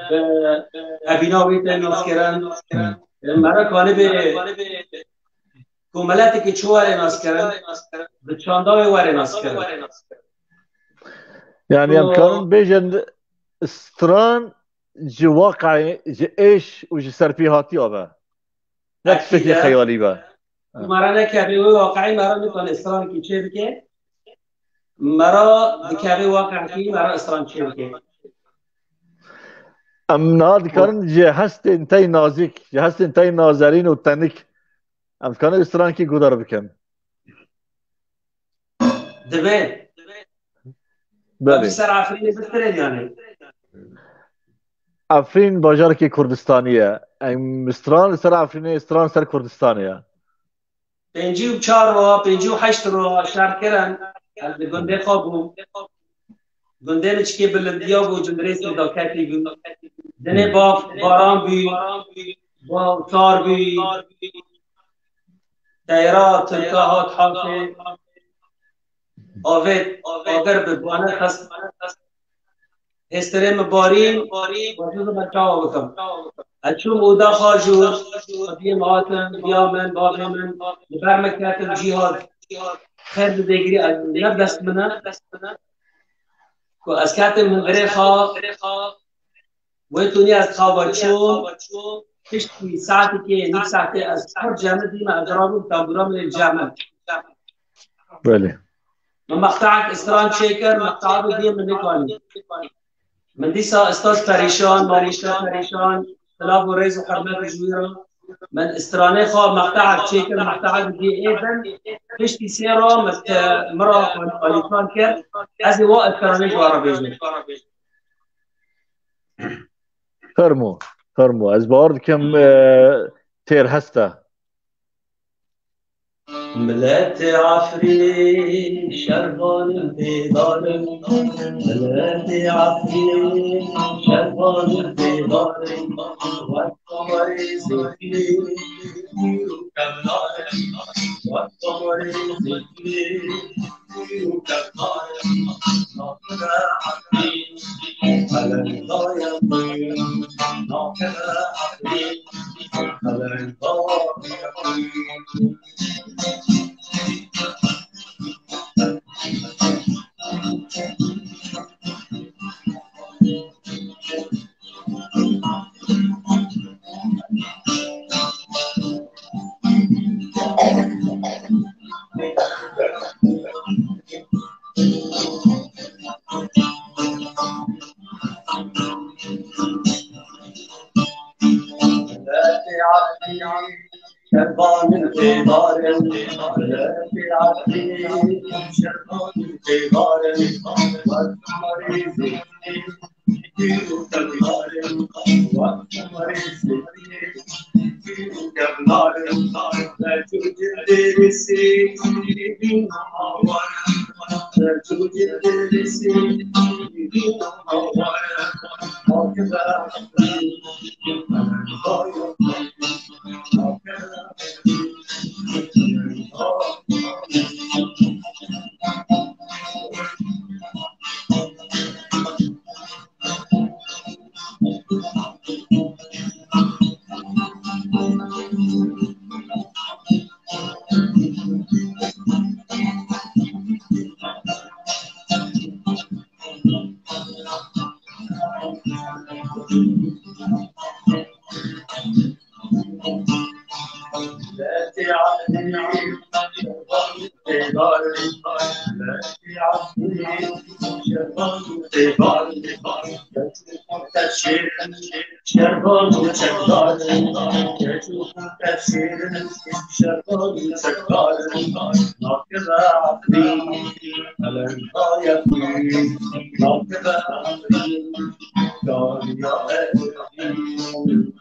bi evîna wî tê naskirin. Hmm. E, mera kanibê ku miletekî çi were naskirin, bi çanda wê were naskirin. Yani em Ku- karin bêjin stran ji waqayê, ji êş û ji serpêhatiya ve. Ne Ekîd tiştekî e. Xeyalî be. Mera nekevê wê waqayî mera nikane stranekî çê bike. Mera dikevê waqayî mera stran çê bike. Em niha dikarin ji hestên tey nazik, ji hestên tey nazerîn û tenik, em dikarin stranekî guhdar bikin. Dibe. Belê. Ser Efrînê bitirên yani. Efrîn bajarekî Kurdistanî ye. Em stran li ser Efrînê, stran ser Kurdistanê ye. Pêncî û çar ro, pêncî û heşt ro şer kirin. Ez li gundê xwe bûm. Gundê min çikê bilindiya bû, cindrê sêdaketî bû. Dinê bav baran bû, bav tar bû. Teyra Tirka hat hatê. Avêt, agir bi bane xist. Hêstirê min barîn, xwezî min çawa bikim. Ez çûm oda xwe jûr, xwediyê min hatin, diya min, bavê min, li ber min ketin cîhad. Xêr bi dêgirî ez ne dest min e. Ku ez ketim hundirê xwe, wê tunî ez xawa çûm, piştî saetekê, nîv saetê ez pir cemidî me, ez rabûm tembûra min ê cem e. Belê. Min mextehek stran çêkir, mexteha bi diyê min nikanî. Min dîsa ustaz perîşan, mamoste perîşan, silav û rêz û hurmet ji wî re. Min stranê xwe mextehek çêkir, mextehek bi diyê ê bin. Piştî sê re min te, min re alîkan kir. Ez ê wa stranê ji we re bêjim. Fermo, fermo. Ez bawer dikim, e, têr heste. Miletê Efrîn şervan û bêdar in. Miletê Efrîn şervan û bêdar in. Wek Omerê Zîfrî pîr û kevnar in. Wek Omerê Zîfrî pîr û kevnar in. Navê Efrîn qelendaya xwe. Navê Efrîn qelendaya xwe. Şervan û bêdar in, miletê Efrîn, şervan û bêdar in, wek Omerê Zîfrî pîr û kevnar in, wek Omerê Zîfrî pîr û kevnar in. Reç û cindê Rîsî bîna awar in, reç û cindê Rîsî bîna awar in. Aqibe Efrîn. Şervan û çekdar, keç û tefşêr, şervan û çekdar, nakibe Efrîn, qelendaya xwe, nakibe Efrîn, kariya Efrîn.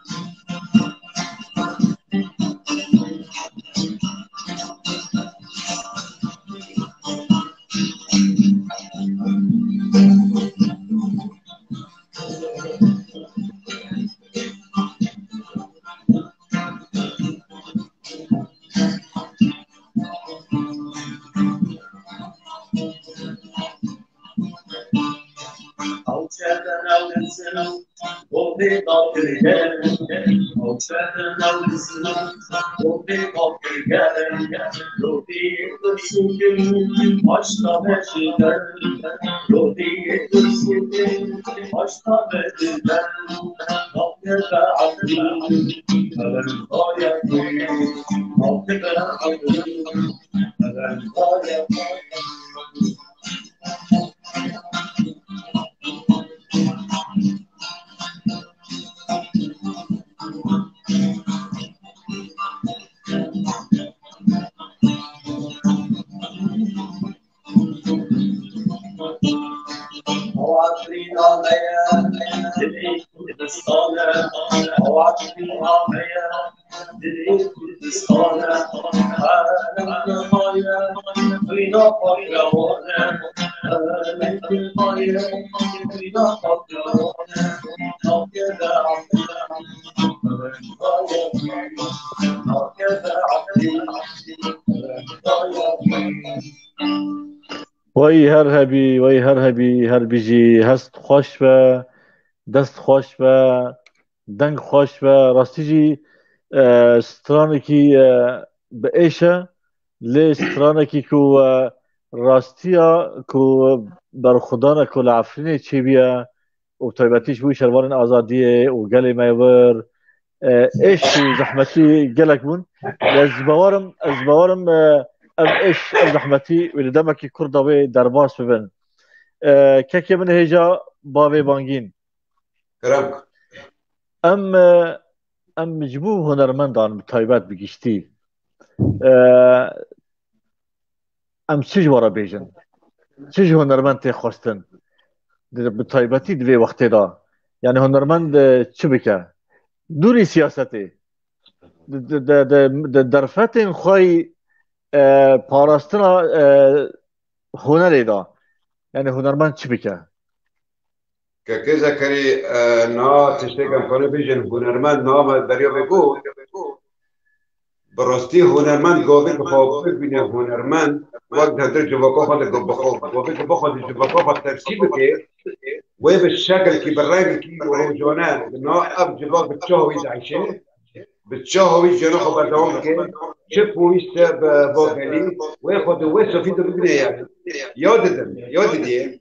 Ew Efrîna me ye, dilê Kurdistan e. Ew Efrîna me ye, dilê Kurdistan e. Herêma ye, xwîna pakrawan e. Herêma ye, xwîna pakrawan e. Nakeve Efrîn, nakeve Efrîn. Wey her hebî, wey her hebî, her bijî, hest xweş be, dest xweş be, deng xweş be. Rastî jî, e, stranekî, e, bi êş e, lê stranekî ku, e, rastiya ku berxwedana ku li Efrînê çêbûye, û bi taybetî ji bo şervanên azadiyê û gelê me wir, e, êş û zehmetî gelek bûn. Ez bawerim, ez bawerim, e, ev êş, ev zehmetî wê li demekî kurt de wê derbas bibin. E, kekê min hêja bavê bangîn. Kerem. Em, e, em ji bo hunermendan bi taybet bi giştî, e, em çi ji we re bêjin? Çi ji hunermend tê xwestin? Di, bi taybetî di vê wextê de. Yani hunermend, e, çi bike? Dûrî siyasetê. Di, di, di, di, di derfetên xwe yî, e, parastina, e, hunerê de. Yani hunermend çi bike? Kekê Zekerî, e, na tiştê em kanê bêjin hunermend, na me beriya vê got. Bi rastî hunermend gavê ku xwe bibîne hunermend, wek di hundir civaka xwe de bixwe, gavê ku bixwe di civaka xwe temsîl bike, wê bi şekilkî, bi rengekî rojane, na ev civak bi çawa wî dieyşe, bi çawa wî jiyana xwe berdewam bike, çi pêwîst e bi va gelî, wê xwe di wê sofî de bibîne yani. Ya didim, ya didiyê.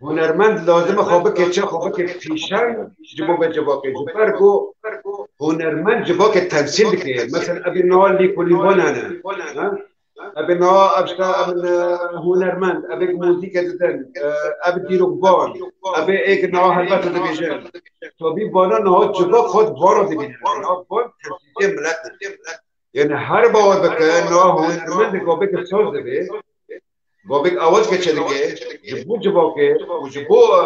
Hunermend lazim e xwe bike çi, xwe bike pîşeng ji bo vê civakê. Ji ber ku hunermend civakê temsîl dike. Mesela, ev ê niha lîkolînvan hene. Ha? Ev ê niha ev işte, em, e, hunermend, ev ê muzîke didin, e, ev dîrokvan, ev ê êk niha helbet dibêjin. Tabî vana niha civak xwe vana dibîne. Niha van temsîlciyê milet ne. Yani her bawer bike, niha hunermendê gavêke saz dibe, gavêk awaz ke çêdike, ji bo civakê û ji bo, e,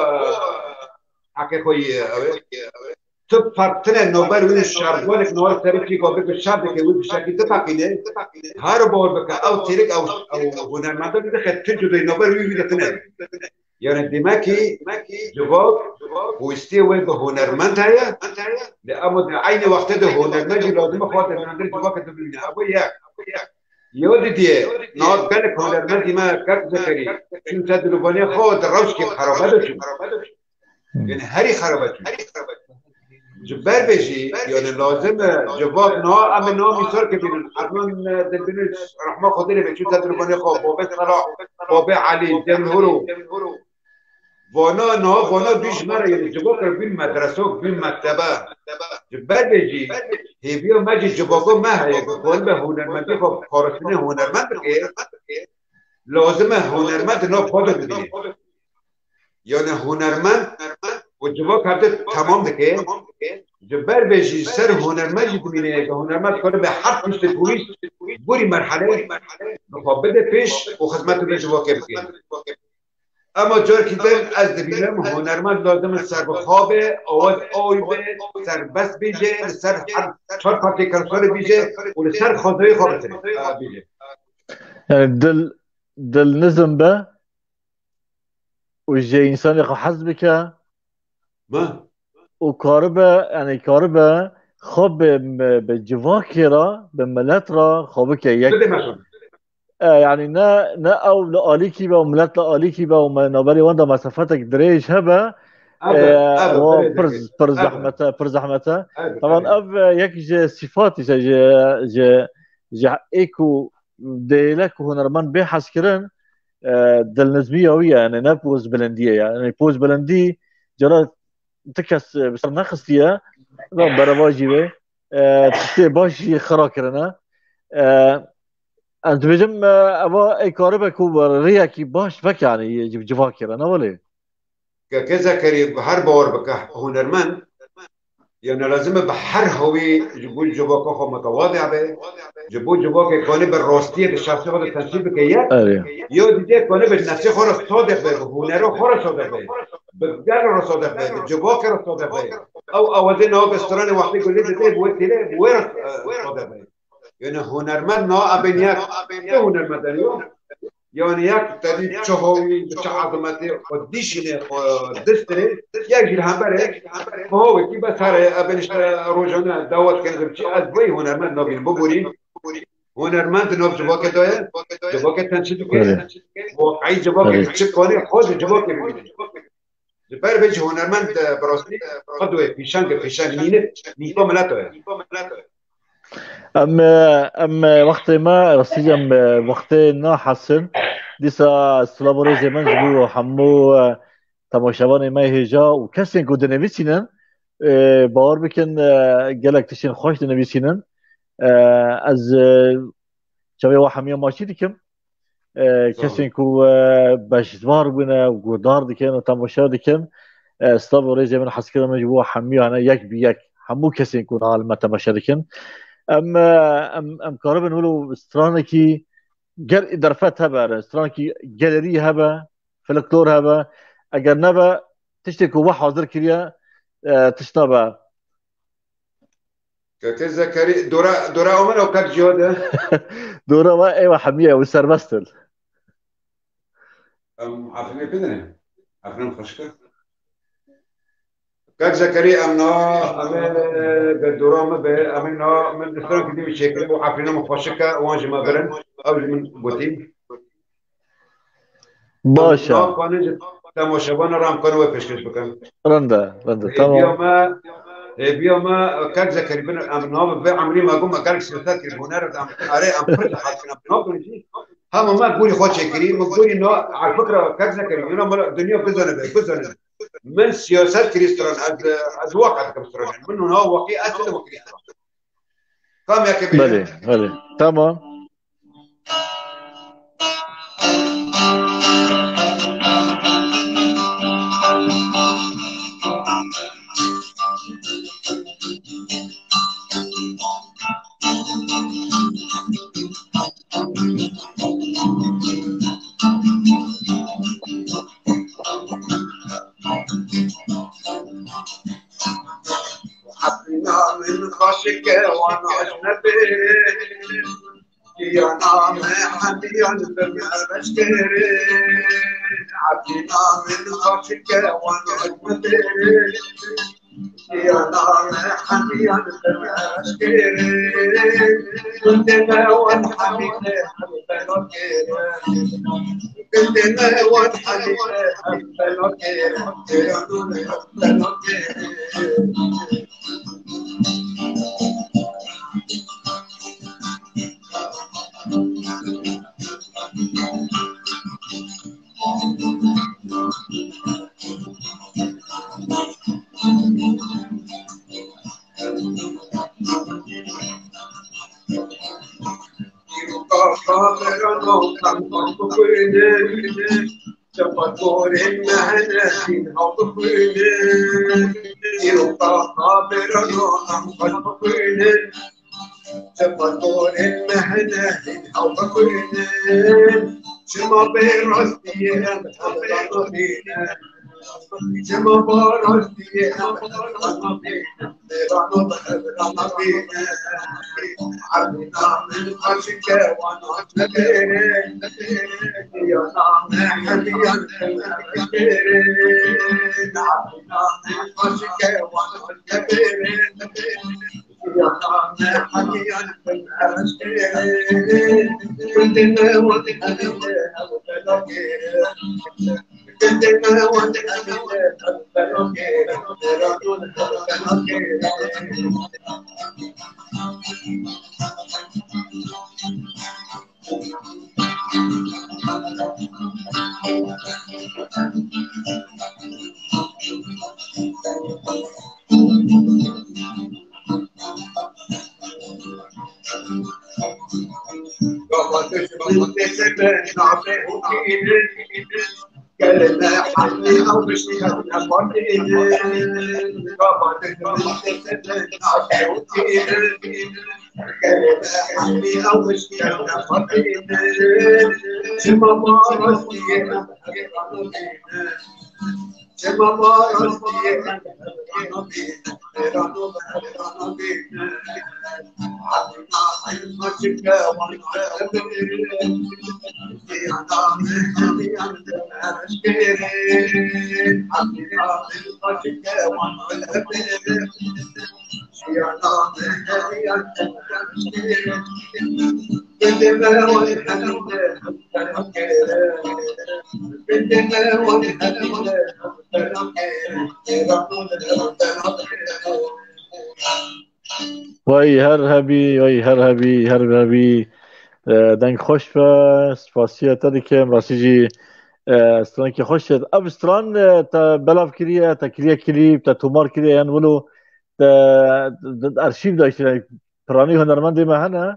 heqê xwe yê, ew ê. Tu ferq tine navber wî û şervanek niha serê çî gavêke şer dike, wî bi şekî diteqîne, her bawer bike, ew têrik, ew, ew hunermenda dixe, tu cudayî navber wî wî de tine. Yani demekî civak pêwîstiyê wê bi hunermend heye, lê ama di eynî wextê de hunermend jî lazim e xwe di hundir civakê de bibîne. Ev yek. Ya didiyê, niha gelek hunermendî me, kek Zekerî, çûn ser dilovaniyê xwe di rewşkê xerabe de çûn. Yani herî xerabe çûn. Ji ber vê jî, yani lazim e civak niha, em ê niha mîsal kevînin. Erman, e, Dilbînî rehma Xwedê lê be, çû ser dilovanê xwe, babê Sela, babê Elî, Cemil Huro. Vana niha, vana dû ji me re, yani civak re bîn medrese, bîn mektebe. Ji ber vê jî hêviya me jî civaka me heye ku xwe be hunermendî xwe parastinê hunermend bike. Lazim e hunermend di nav xwe de bibîne. Yani hunermend û civak hevdî temam dike. Ji ber vê jî ser hunermend jî dimîne, ku hunermend dikare be her tiştê pêwîst borî merhele bi xwe bide pêş û xizmet wê civakê bike. Ema carekî din ez dibînim hunermend lazim e serbixwe be, awaz awî be, serbest bêje, li ser her çar partiyê Kurdistanê bêje û li ser xwezayê xwe bikire, bêje. Yani dil, dil nizm be, û ji însanê xwe hez bike. Ma? Û karibe, yani karibe xwe bi, bi, bi civakê re, bi milet re xwe bike yek. Bide meşhur. E, yani ne, ne ew li alîkî be û milet li alîkî be û me navberê wan de mesafetek dirêj hebe, Ebe, e, ebe, wa ebe, pir, ebe, pir ebe. Zehmete, pir zehmete. Ebe, Taban ebe. Ev, e, yek ji sîfatî, ji, ji, ji ê ku dêle ku hunermend bê hezkirin, e, dilnizmiya wî ye, yani ne pozbilindiyê ye. Yani pozbilindî cara ti kes, e, bi ser nexistiye, va berevajî wê, e, tiştê baş jî xira kirine. E, ez dibêjim, e, eva ê karibe ku riyekî baş veke, yani, ji civakê re, ne welê? Keke Zekerî, her bawer bike, hunermend, yani lazim e bi her hawî ji bo civaka xwe mutewazî be, ji bo civakê kanî bi rastiyê di şexsê xwe de temsîl bike ye, Erê. Ya didê kanî bi nefsê xwe re sadeq be, bi hunera xwe re sadeq be, bi gel re sadeq be, bi civakê re sadeq be. Ew awazê niha bi stranê wextê ku lê didê, bi wê têlê, bi wê re, e, sadeq be. Yani hunermend niha ebên yek, ne hunermend yani yok. Yani yek tedî çi hawî, bi çi ezimetê xwe dişîne, xwe distirê, yek jî li hemberê, bi hawekî bes here, ebên işte rojane dawet kirin, çi ez vey hunermend nabînim, biborîn. Hunermend di nav civakê de ye. Civakê ten çi dike? Belê. Waqî civakê Belê. Çi kanî xwe ji civakê bibîne. Ji ber vê jî hunermend, e, bi rastî qedwê pîşeng, pîşeng nîne, nîka mileta ye. Em, e, em, e, wextê me, rastî em, e, wextê nahesin. Dîsa silav û rêzê min ji bo hemû, e, temaşevanê me hêja û kesên ku dinivîsînin, e, bawer bikin, e, gelek tiştên xweş dinivîsînin. E, ez, e, çavê we hemiya maçî dikim. E, Sağ olun. Kesên ku, e, beşdar bûne û guhdar dikin û temaşe dikin, e, silav û rêzê min hezkirin min ji bo hemiya hene yek bi yek. Hemû kesên ku niha li me temaşe dikin. Em, e, em, em karibin wilo stranekî gel-, derfet hebe, stranekî gelerî hebe, folklor hebe. Eger nebe, tiştê ku we hazir kiriye, e, tişt nabe. Keke Zekerî, dora, dora Omen û kek Cihad e? Dora we, eywa hemiye, ew serbest in. Em Efrînê bidine. Efrîn xweşik e. Kek Zekerî, em na, em ê, ger dora me be, em ê na, min distran kidî min çêkir, û Efrînê min xweşik e, wan ji me birin, ew ji min gotî. Baş e. Em nakarin ji temaşevana re em karin wê pêşkêş bikin. Rind e, rind e, Hêviya tamam. Me, hêviya me, kek Zekerî bin, em navê vê emrî me got, me gelek siyaset kir, huner, em, erê, em pir li xelkin, em nakarin jî. Hema me gorî xwe çêkirî, min gorî na, al fikra kek Zekerî, yuna me dinya bizane be, bizane. Min siyaset kirî stran, ez, ez waqt dikim stran. Min na waqî ez dikim kirî stran. Kam yekê bêje? Belê, belê. Tamam. Efrîna min xweşik e, wan ecnebê. Giyana me hemiyan bi me reşkêrê. Efrîna min xweşik e, wan ecnebê. Giyana me hemiyan bi me reşkêrê. Gundê me wan hemî te hem belokêrê. Gundê me wan hemî te hem belokêrê. Têranû me hem belokêrê. Çima bê rastiyê em hev nabîne? Çima ba rastiyê em hev nabîne? Mêrano bi hev nabîne. Evîna min xweşik e, wan nebêre. Yana me hemiyan bi me bêre. Evîna min xweşik e, wan nebêre. Wey her hebî, wey her hebî, her hebî. E, deng xweş be, spasiya te dikim. Rastî jî, e, stranekî xweş e. Ev stran, e, te belav kiriye, te kiriye klîp, te tomar kiriye, yan wilo te, te, te arşîv de işte, piranî hunermendê me hene.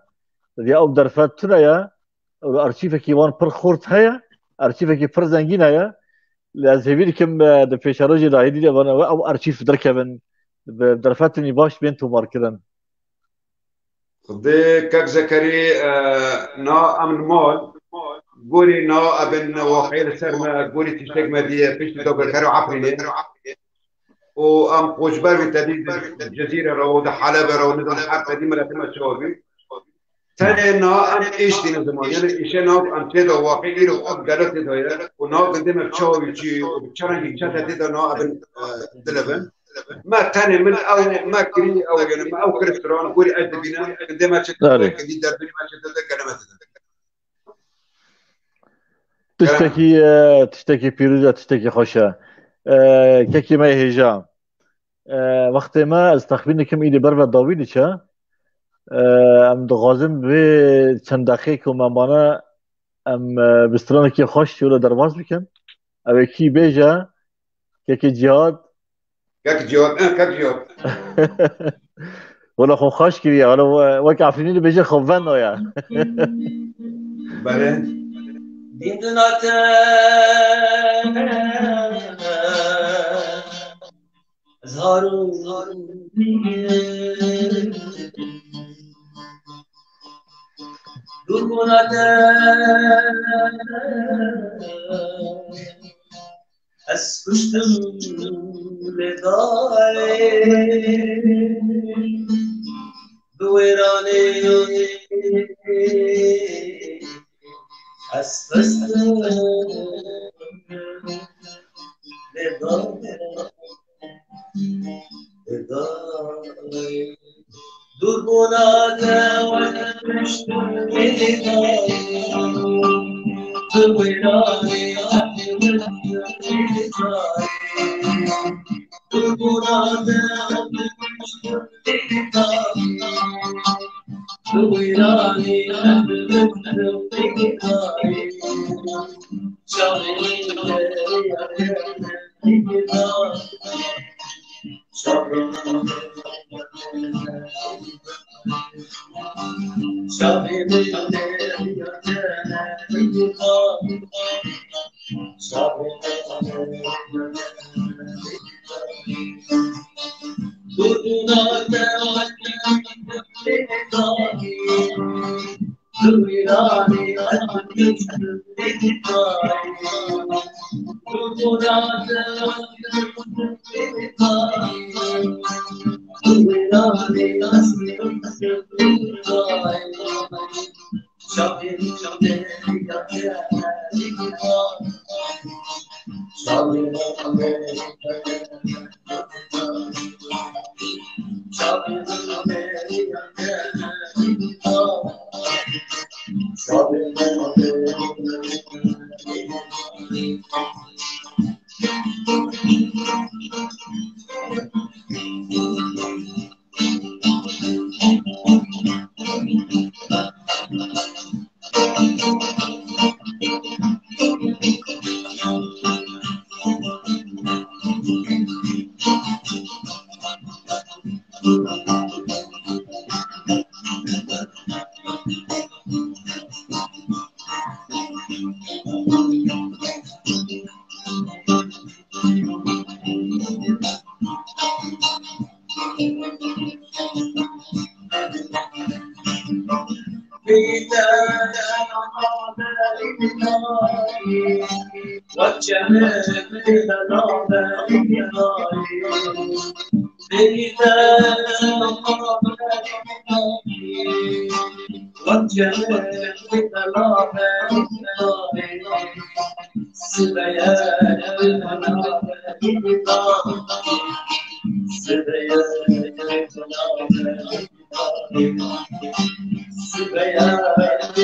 Ya ew derfet tune ye. Ew arşîvekî wan pir xurt heye, arşîvekî pir zengîn heye. Lê ez hêvî dikim, e, di pêşerojê dahî dî de vana we ew arşîv derkevin, bi derfetên baş bên tomarkirin. Xwedê kek Zekerî, e, na em li mal, gorî na ebin waqeyê li ser me, gorî tiştek me diye piştî dagirker û Efrînê. û em qoçber bî tedî di Cezîre re û di Helebe re û nizam her tedî miletê me çawa bî. Tenê na em êş dîne ziman, yani êşe na em tê de waqî îro ev gelo tê de ye û na gundê me çawa bî çi û bi çi rengî çete tê de na em, e, dilevin. Me tenê min ew me kirî ew yani me ew kir stran gorî ez dibînim gundê me çi Darê. Gundî derdunî me çi de gele me de. Tiştekî, e, tiştekî pîroz e, tiştekî xweş e. E, kekê me yê hêja. E, wextê me, ez texmîn dikim, îdî ber ve dawî diçe. E, em dixwazin vê çend deqê ku me mane, em, e, bi stranekî xweş wilo derbas bikin. Ew ê kî bêje, kekê Cihad, Kek Cihad, eh, Kek Cihad. Wala xwe xweş kiriye. Wala we-, wek Efrînî dibêje xwe veno ya. Belê. Dîndina te zarû dûrbûna te. Ez kuştim lê dayê bi wêranê ez festim lê dayê. Dûrbûna te wek piştgirî dayî, bi wêranî dûrbûna te wek piştgirî dayî, bi wêranî dayî. Çavê min deriya te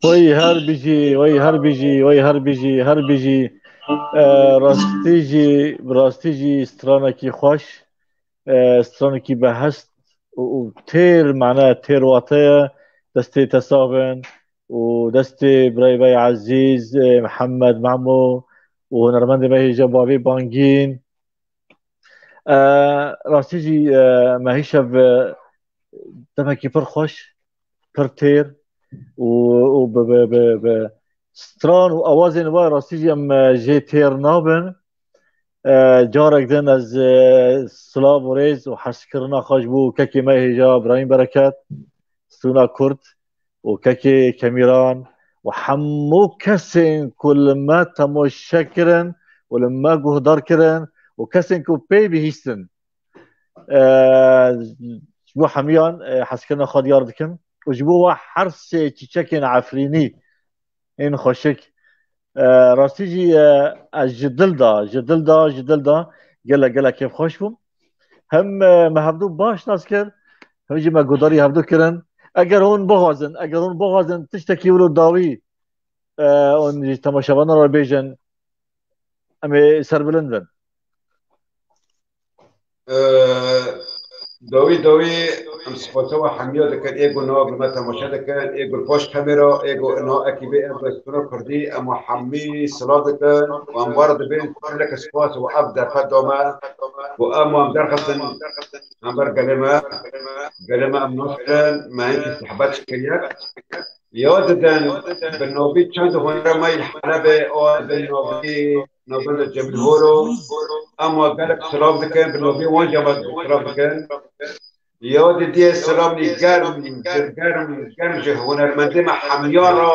Wey her bijî, wey her bijî, wey her bijî, her bijî. E, rastî jî, rastî jî stranekî xweş, e, stranekî behest û, û têr, mane têr wate ye. Destê te sax bin û destê birayê me yê ezîz, e, Mihemed Memo û hunermendê me hêja Bavê Bangîn. E, rastî jî, e, me hîşev, e, demekî pir xweş, pir têr û, û bi, bi, bi, bi stran û awazên we rastî jî em, e, jê têr nabin. E, carek din ez, e, silav û rêz û hezkirina xwe ji bo kekê me hêja Birahîm Bereket, Stûna Kurd û kekê Kemîran û hemû kesên ku li me temaşe kirin û li me guhdar kirin û kesên ku pê bihîstin. E, ji bo hemiyan, e, hezkirina xwe diyar dikim û ji bo we her sê çîçekên Efrînî ên xweşik. E, rastî jî, e, ez ji dil de, ji dil de, ji dil de gelek, gelek kêfxweş bûm. Hem, e, me hevdu baş nas kir, hem jî me guhdarî hevdu kirin. Eger hûn bixwazin, eger hûn bixwazin tiştekî wilo dawî, e, hûn ji temaşevanan re bêjin, em ê serbilind bin. Ee, dawî dawî em spasiya we hemiya dikin, ê ku niha bi me temaşe dikin, ê ku li paş kamera, ê ku niha ekîbê em bi stûna Kurdî, em we hemî silav dikin û em wer dibin gelek spas û ev derfet da me ku em wan derxistin hember gelê me. Gelê me em nas dikin, me hinkî sehbet kiriye. Ya didin bi navî çend hunera me yê Helebê, a bi navî Navenda Cemil Horo, em wa gelek silav dikin, bi navî wan jî em silav dikin. Ya didiyê silavnî germ, germ, germ ji hunermendê me hemiyan re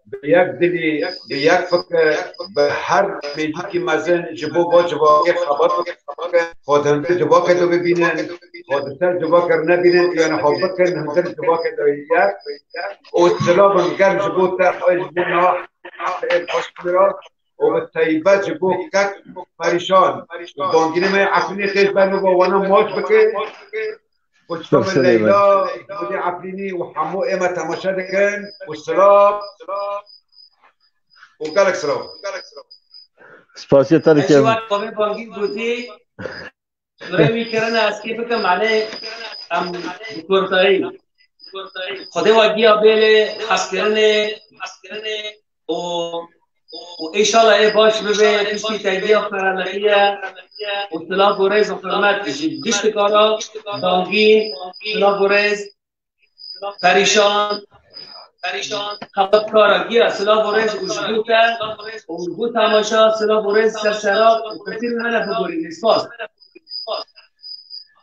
bi yek dilî, bi yek fikir, bi her mêjikî mezin ji bo va civakê xebat bikin, xwe di hundir civakê de bibînin, xwe di ser civakê re nebînin, yanî xwe bikin hundir civakê de yek. Û silavên germ ji bo te, ji bo niha ên xweş re. û bi taybet ji bo kek Perîşan û bangînê me yê Efrînê tê ji ber min bo wana maç bike. Û çavên Leyla, Xwedê Efrînî û hemû ê me temaşe dikin û silav. û gelek silav. Spasiya te dikim. Eşî wek Babê Bangî gotî, rê wî kirine ez kê bikim, yani em bi kurtayî. Xwedê we giya bêlê hezkirinê û, û înşallah ê baş bibe, piştî te giya ferelehiye û silav û rêz û hurmet ji giştika re, Bangî, silav û rêz, Perîşan, Perîşan, xebatkara giya, silav û rêz û ji bo te û ji bo temaşa, silav û rêz ser sera û xetir hene bigorî. Spas.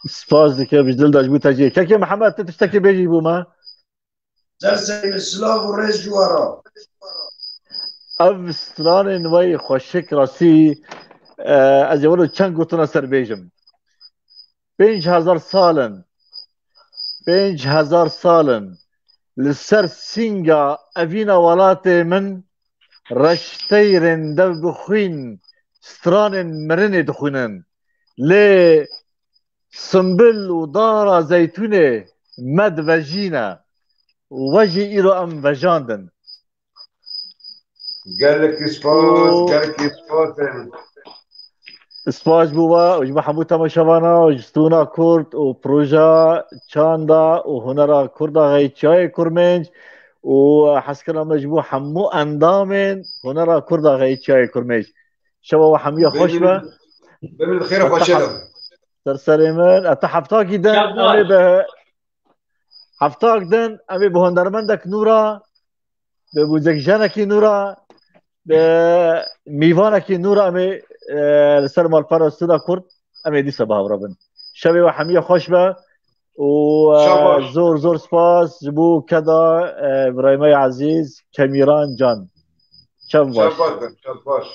Spas dike, bi dil de ji bo te jî. Kekê Mihemed, tu tiştekî bêjî bo me? Ser serê min, silav û rêz ji we re. Ev stranên we yê xweşik rastî, e, ez ê wilo çend gotina ser bêjim. Pênc hezar sal in, pênc hezar sal in li ser sînga evîna welatê min reşteyrên dev bi xwîn stranên mirinê dixwînin. Lê simbil û dara zeytûnê me divejîne û we jî îro em vejandin. Gelekî spas, gelekî spas. Spas ji bo we û ji bo hemû temaşevana û ji Stûna Kurd û proja çanda û hunera Kurda Xeyçiyayê Kurmênc û hezkirina me ji bo hemû endamên hunera Kurda Xeyçiyayê Kurmênc. Şeva we hemiya xweş be. Bimînin, bimînin xêr û xweşê de. Ser serê min. Heta heftakî din em ê bi heftak din em ê bi hundermendek nû re, bi muzikjenekî nû re, bi mîvanekî nû re em ê, e, li ser malpera Stûna Kurd em ê dîsa bi hev re bin. Şevê we hemiya xweş be û, e, zor zor spas ji bo keda, e, birayê me yê ezîz Kemîran Can. Çev baş. Çev baş.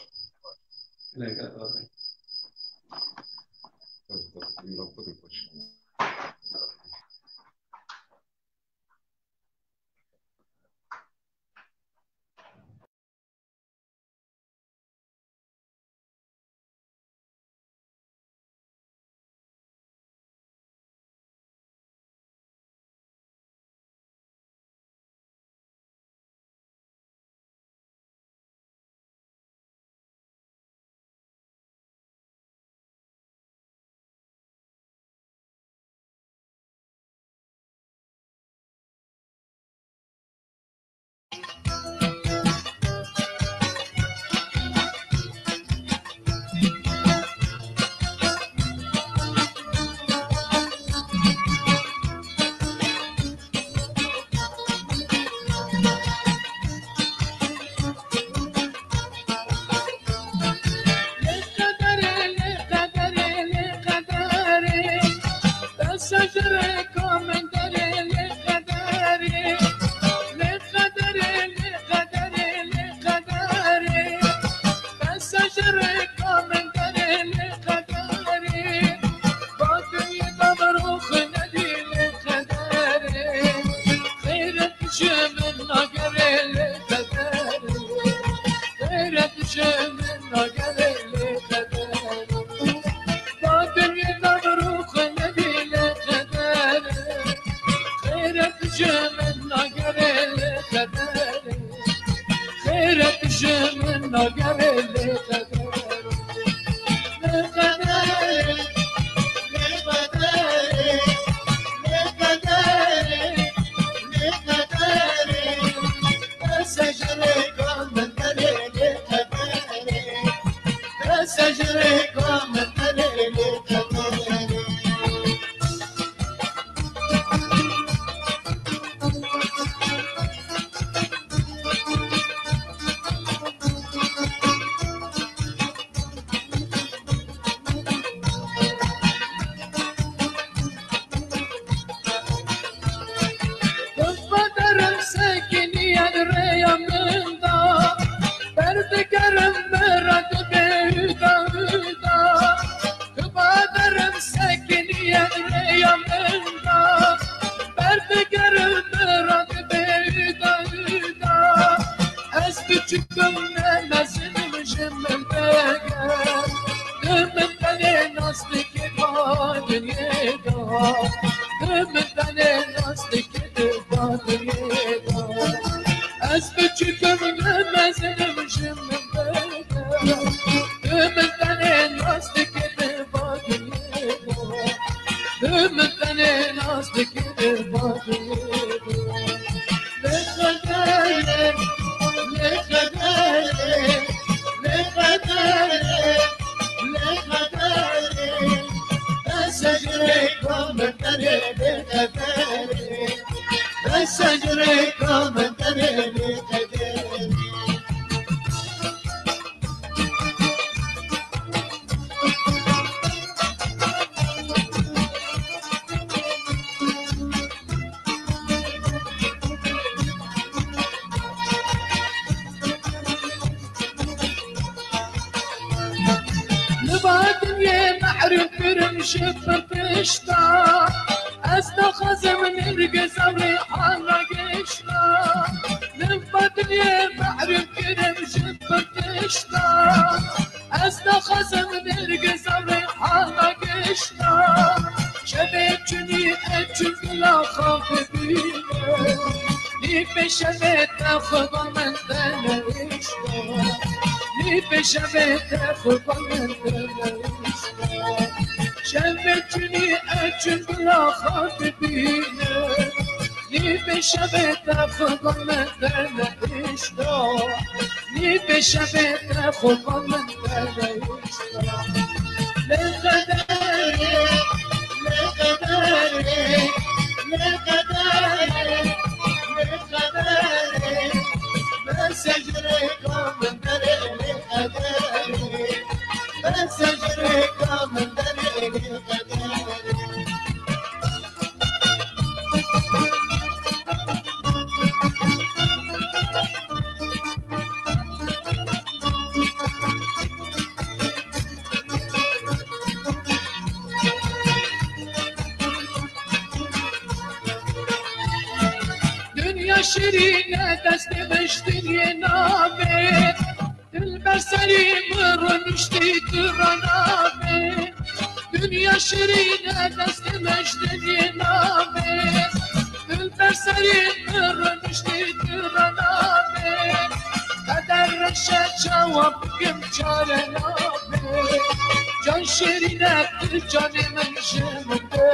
Tu min tenê nas dikî di va dinyê de. Tu min tenê nas dikî di va dinyê de. Lê qederê, lê qederê, lê qederê, lê qederê. Bes e ji rêka min tenê lê qederê. Bes e ji rêka min tenê lê qederê. Li va dinyê mehrûm kirim ji pir tişta. Ez naxwazim nirgiz ew rêhana gişta. Li va dinyê mehrûm kirim ji pir tişta. Ez naxwazim nirgiz ew rêhana gişta. Şevê çûnî ez çûm bila xwe bibînim. Nî pê şevê te xuda min tenê hişta. Nî pê şevê te xuda min tenê hişta. Şevê çûnî ez çûm bila xwe bibînim. Nî pê şevê te xuda min tenê hişta. Nî pê şevê te xuda min tenê hişta. Lê qederê, lê qederê, lê qederê, lê qederê. Bes e ji rêka min tenê lê qederê. Bes e ji rêka min tenê lê qederê. Dinya şirîn e, destê min ji dinyê navê. Dilber serî min rûniştî tu re navê. Dinya şirîn e, destê min ji dinyê navê. Dilber serî min rûniştî tu re navê. Qeder reş e, çawa bikim çare navê. Can şirîn e, tu canê min ji min dibê.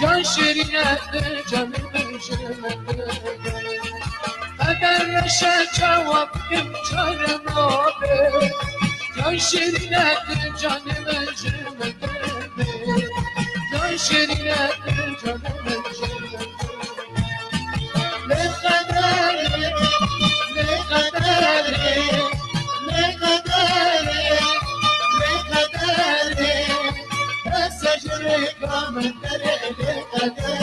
Can şirîn e, tu canê min ji min dibê. Qeder reş e, çawa bikim çare nabê. Can şirîn e, tu canê min ji min dibê. Can şirîn e, tu canê min ji min dibê. Lê qederê, lê qederê, lê qederê, lê qederê. Bes e ji rêka min tenê lê qederê.